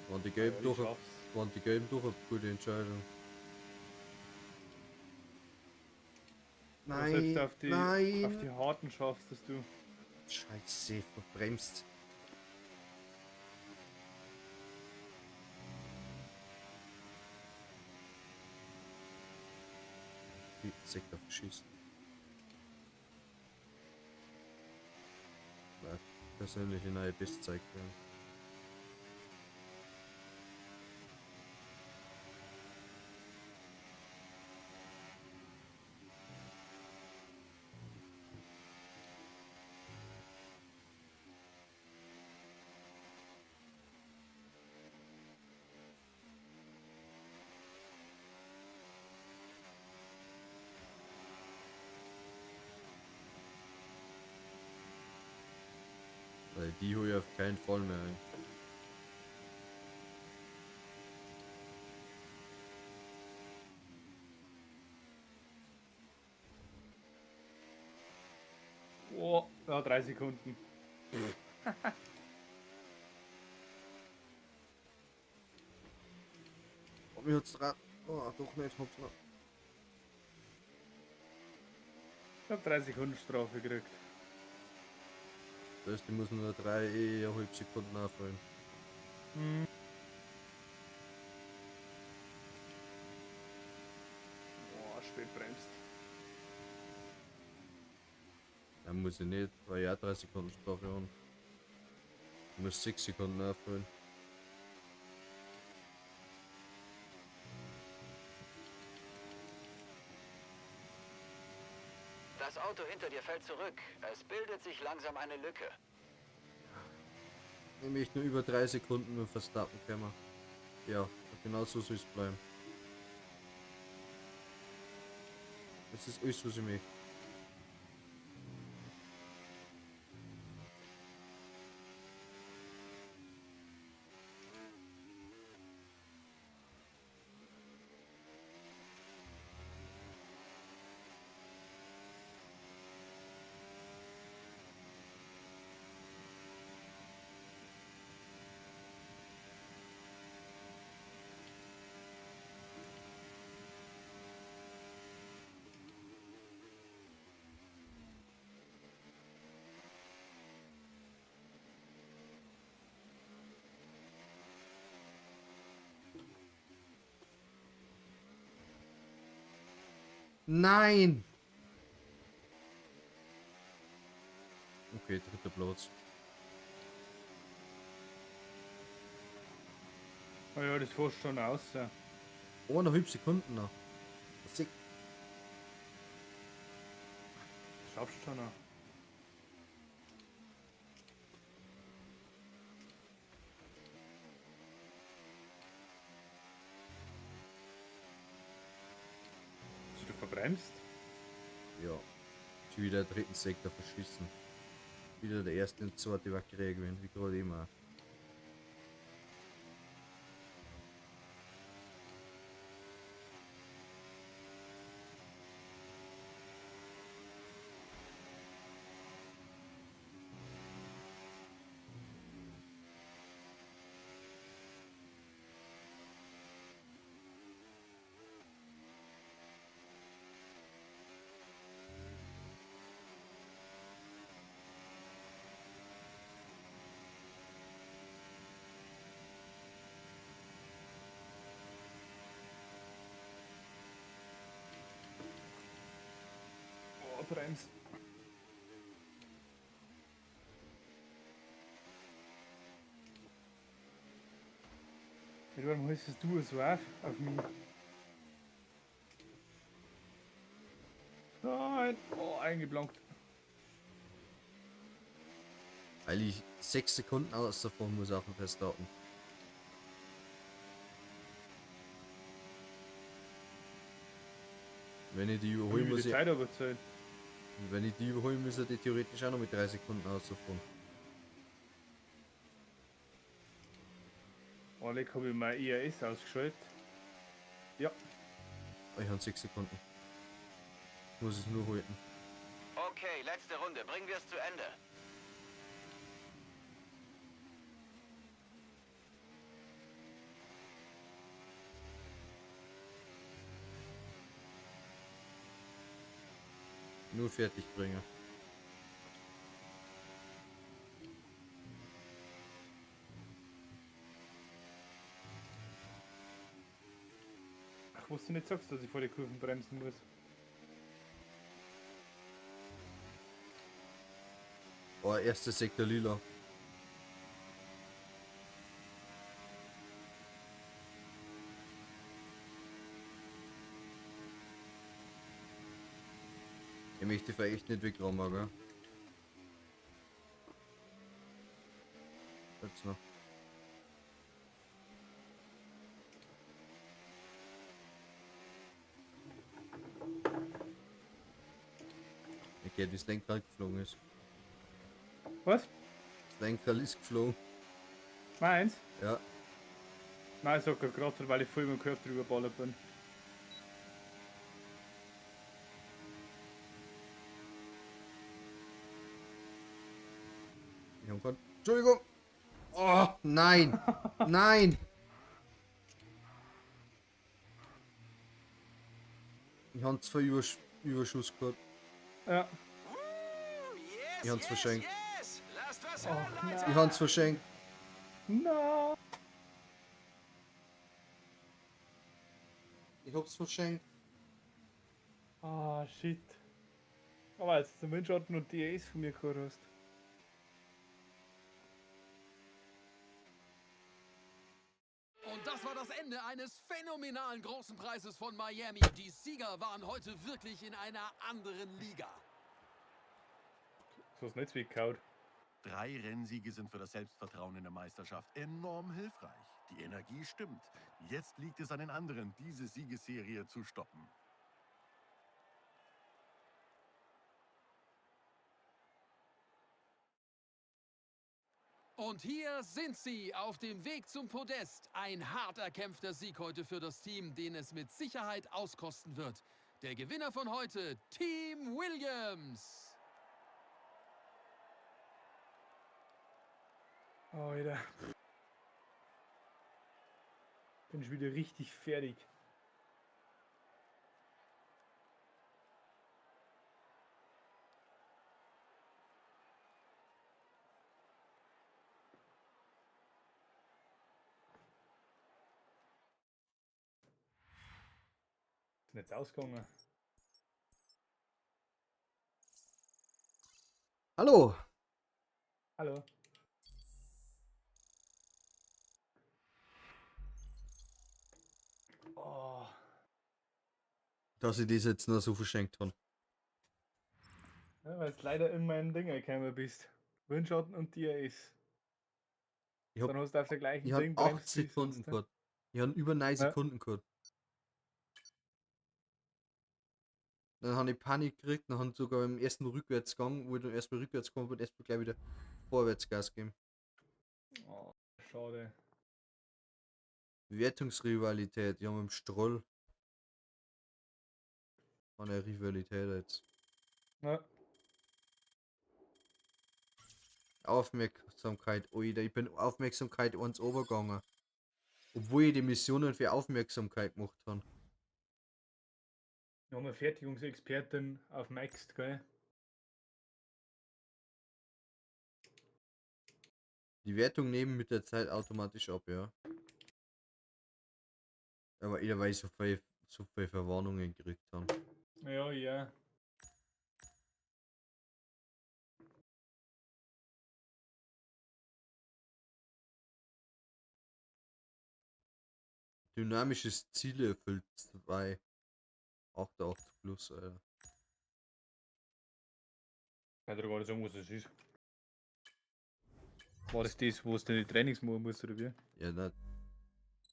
Waren die gelben Ja, ich durch, schaff's. waren die gelben durch eine gute Entscheidung. Aber selbst auf die, nein. auf die harten schaffst dass du. Scheiße, verbremst. Die Sektor verschießen. Nein, persönliche neue Bestzeit. Ja. Weil die hole ich auf keinen Fall mehr ein. Oh, ja, 3 Sekunden. Oh, mir hat's dran. Oh, doch nicht, hab's noch. Ich hab 3 Sekunden Strafe gekriegt. Das heißt, ich muss nur 3,5 Sekunden nachholen. Hm. Boah, spät bremst. Dann muss ich nicht, weil ich auch 3 Sekunden Strafe habe. Ich muss 6 Sekunden nachholen. Das Auto hinter dir fällt zurück. Es bildet sich langsam eine Lücke. Nämlich nur über 3 Sekunden mit Verstappen kommen. Ja, genau so soll es bleiben. Das ist alles, was ich möchte. Nein! Okay, dritter Platz. Oh ja, das fährst schon aus. Ja. 1,5 Sekunden noch. Das schaffst du schon noch. Bist du verbremst? Ja. Schon wieder der dritten Sektor verschissen. Wieder der erste und zweite Wackerei gewinnen, wie gerade immer. Oh, Brems. Mit warum heißt du so auf mich? Nein! Oh, eingeblankt. Weil ich 6 Sekunden aus davon muss auf dem Verstappen. Wenn ich die überholen muss, die Zeit aber zählt. Wenn ich die überholen muss, die theoretisch auch noch mit 3 Sekunden auszufahren. Oh, leck, habe ich mein IAS ausgeschaltet. Ja. Ich habe 6 Sekunden. Ich muss es nur halten. Okay, letzte Runde. Bringen wir es zu Ende. Nur fertig bringen. Ach, was du nicht sagst, dass ich vor die Kurven bremsen muss. Oh, erster Sektor lila. Ich möchte vielleicht echt nicht wegrammen, gell? Jetzt noch. Ich geht, wie das Lenkrad geflogen ist. Was? Das Lenkrad ist geflogen. Meins? Ja. Nein, ich sag gerade, weil ich voll mit dem Körper drüber ballert bin. Ich hab grad... Entschuldigung! Oh, nein! Nein! Ich hab zwei Überschuss gehabt. Ja. Ich hab's verschenkt. Oh, nein. Ich hab's verschenkt. No. Ich hab's verschenkt. Ah, shit. Aber jetzt zum Windschatten und DAs von mir gehabt hast. Und das war das Ende eines phänomenalen großen Preises von Miami. Die Sieger waren heute wirklich in einer anderen Liga. So ist nicht weggehauen. 3 Rennsiege sind für das Selbstvertrauen in der Meisterschaft enorm hilfreich. Die Energie stimmt. Jetzt liegt es an den anderen, diese Siegesserie zu stoppen. Und hier sind sie auf dem Weg zum Podest. Ein hart erkämpfter Sieg heute für das Team, den es mit Sicherheit auskosten wird. Der Gewinner von heute, Team Williams. Oh, Alter. Bin schon wieder richtig fertig. Ist nicht ausgegangen. Hallo. Hallo. Oh. Dass ich das jetzt noch so verschenkt habe. Ja, weil es leider in meinen Ding gekommen bist. Windschatten und DAS. Ich hab, Dann hast du auf der gleichen ich hab Ding 8 bremst wie Sekunden sonst, ne? gehabt. Ich hab über 9 Ja. Sekunden gehabt. Dann habe ich Panik gekriegt, dann habe ich sogar im ersten Rückwärtsgang, wo ich dann erstmal rückwärts gekommen bin, erstmal gleich wieder vorwärts Gas gegeben. Oh, schade. Wertungsrivalität, ja, mit dem Stroll. Von der Rivalität jetzt. Ja. Aufmerksamkeit, Alter, ich bin Aufmerksamkeit 1 obergegangen. Obwohl ich die Missionen für Aufmerksamkeit gemacht habe. Wir haben eine Fertigungsexpertin auf Max, gell? Die Wertung nehmen mit der Zeit automatisch ab, ja. Aber jeder weiß, so viel Verwarnungen gekriegt haben. Ja, ja. Dynamisches Ziele erfüllt 2. 88 plus, Alter. Kann dir gar nicht sagen, was das ist. War das das, wo es denn die Trainings machen musst, oder wie? Ja, na,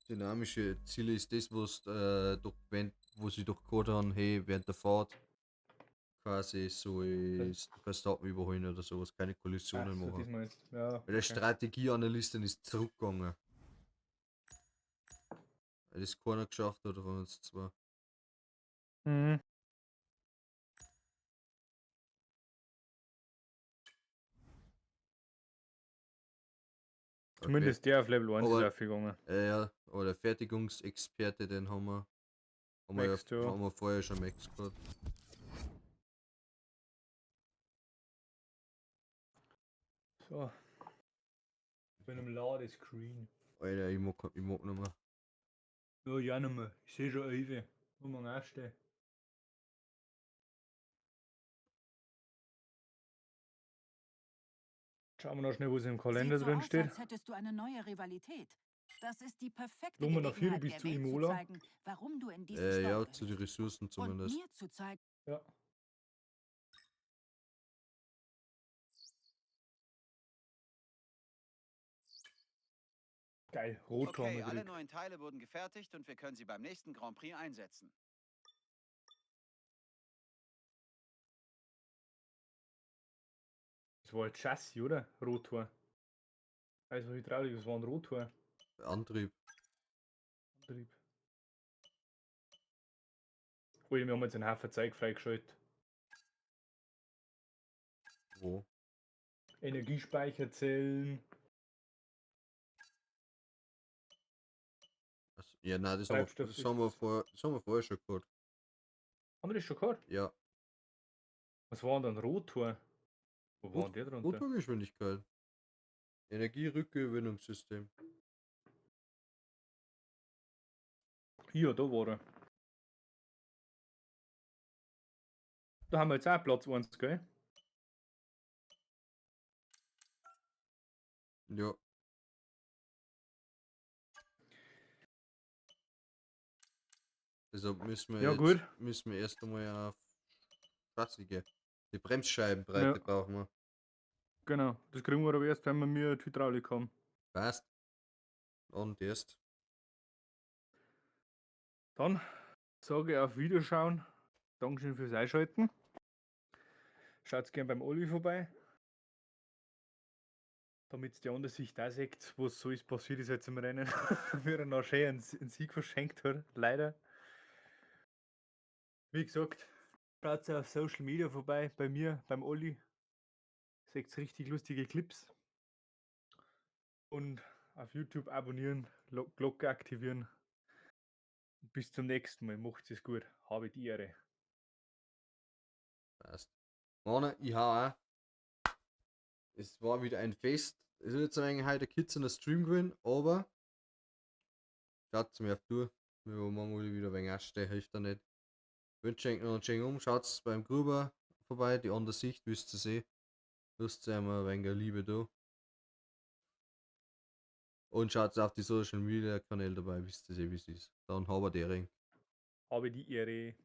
dynamische Ziele ist das, was doch, wo sie doch gehabt haben, hey, während der Fahrt quasi so ist Verstappen überholen oder sowas, keine Kollisionen Ach so, machen. das meinst du. Ja, Weil der okay. Strategieanalysten ist zurückgegangen. Weil das keiner geschafft hat von uns zwei. Mhm. Okay. Zumindest der auf Level 1 ist Aber- aufgegangen. Ja, aber der Fertigungsexperte, den haben wir. Haben wir, ja, Max, ja. haben wir vorher schon Max gehabt. So. Bin im Ladescreen. Alter, ich mag nicht mehr. Ja, ja, nicht mehr. Ich sehe schon 11. Muss man aufstehen. Schauen wir noch schnell, was im Kalender Sieht so drin aus, steht. als hättest du eine neue Rivalität. Das ist die perfekte Nummer nach vier Gelegenheit, bis der zu Welt zu Imola. zeigen, warum du in diesen Sport Ja, zu den gehörst. Ressourcen Und zumindest. mir zu zeigen, Ja. Geil, Rotor haben Okay, wir alle gekriegt. neuen Teile wurden gefertigt und wir können sie beim nächsten Grand Prix einsetzen. Das war ein Chassis, oder? Rotor. Also Hydraulik, das war ein Rotor. Antrieb. Antrieb. Ui, wir haben jetzt einen Haufen Zeug freigeschaltet. Wo? Energiespeicherzellen. Also, ja, nein, das haben, wir, Treibstoff das, haben wir vor, das haben wir vorher schon gehabt. Haben wir das schon gehabt? Ja. Was war denn dann Rotor? Wo war denn der drunter? Rotorgeschwindigkeit. Energierückgewinnungssystem. Ja, da war er. Da haben wir jetzt auch Platz 1, gell? Ja. Deshalb müssen wir Ja, jetzt, gut. müssen wir erst einmal auf Fassige. Die Bremsscheibenbreite Ja. brauchen wir. Genau. Das kriegen wir aber erst, wenn wir mir die Hydraulik haben. Passt. Und erst. Dann sage ich auf Wiederschauen. Dankeschön fürs Einschalten. Schaut gern beim Olli vorbei. Damit die andere Sicht auch seht, was so ist passiert ist jetzt im Rennen. Wie er noch schön einen Sieg verschenkt hat. Leider. Wie gesagt, schaut auf Social Media vorbei. Bei mir, beim Olli. Seht richtig lustige Clips. Und auf YouTube abonnieren, Glocke aktivieren. Bis zum nächsten Mal. Macht's es gut. Habe die Ehre. Passt. Mane, ich hau auch. Es war wieder ein Fest. Es wird jetzt ein wenig heute Kids in der Stream gewesen, aber schaut mir auf die Tour. Wir wollen morgen wieder ein wenig anstehen, hilft da nicht. Wünsche euch noch einen schönen Um. Schaut beim Gruber vorbei, die andere Sicht, wisst ihr eh. Lasst einmal ein wenig Liebe da. Und schaut auf die Social Media Kanäle dabei, wisst ihr eh, wie es ist. Dann haben wir die Ring. Habe die Ehre.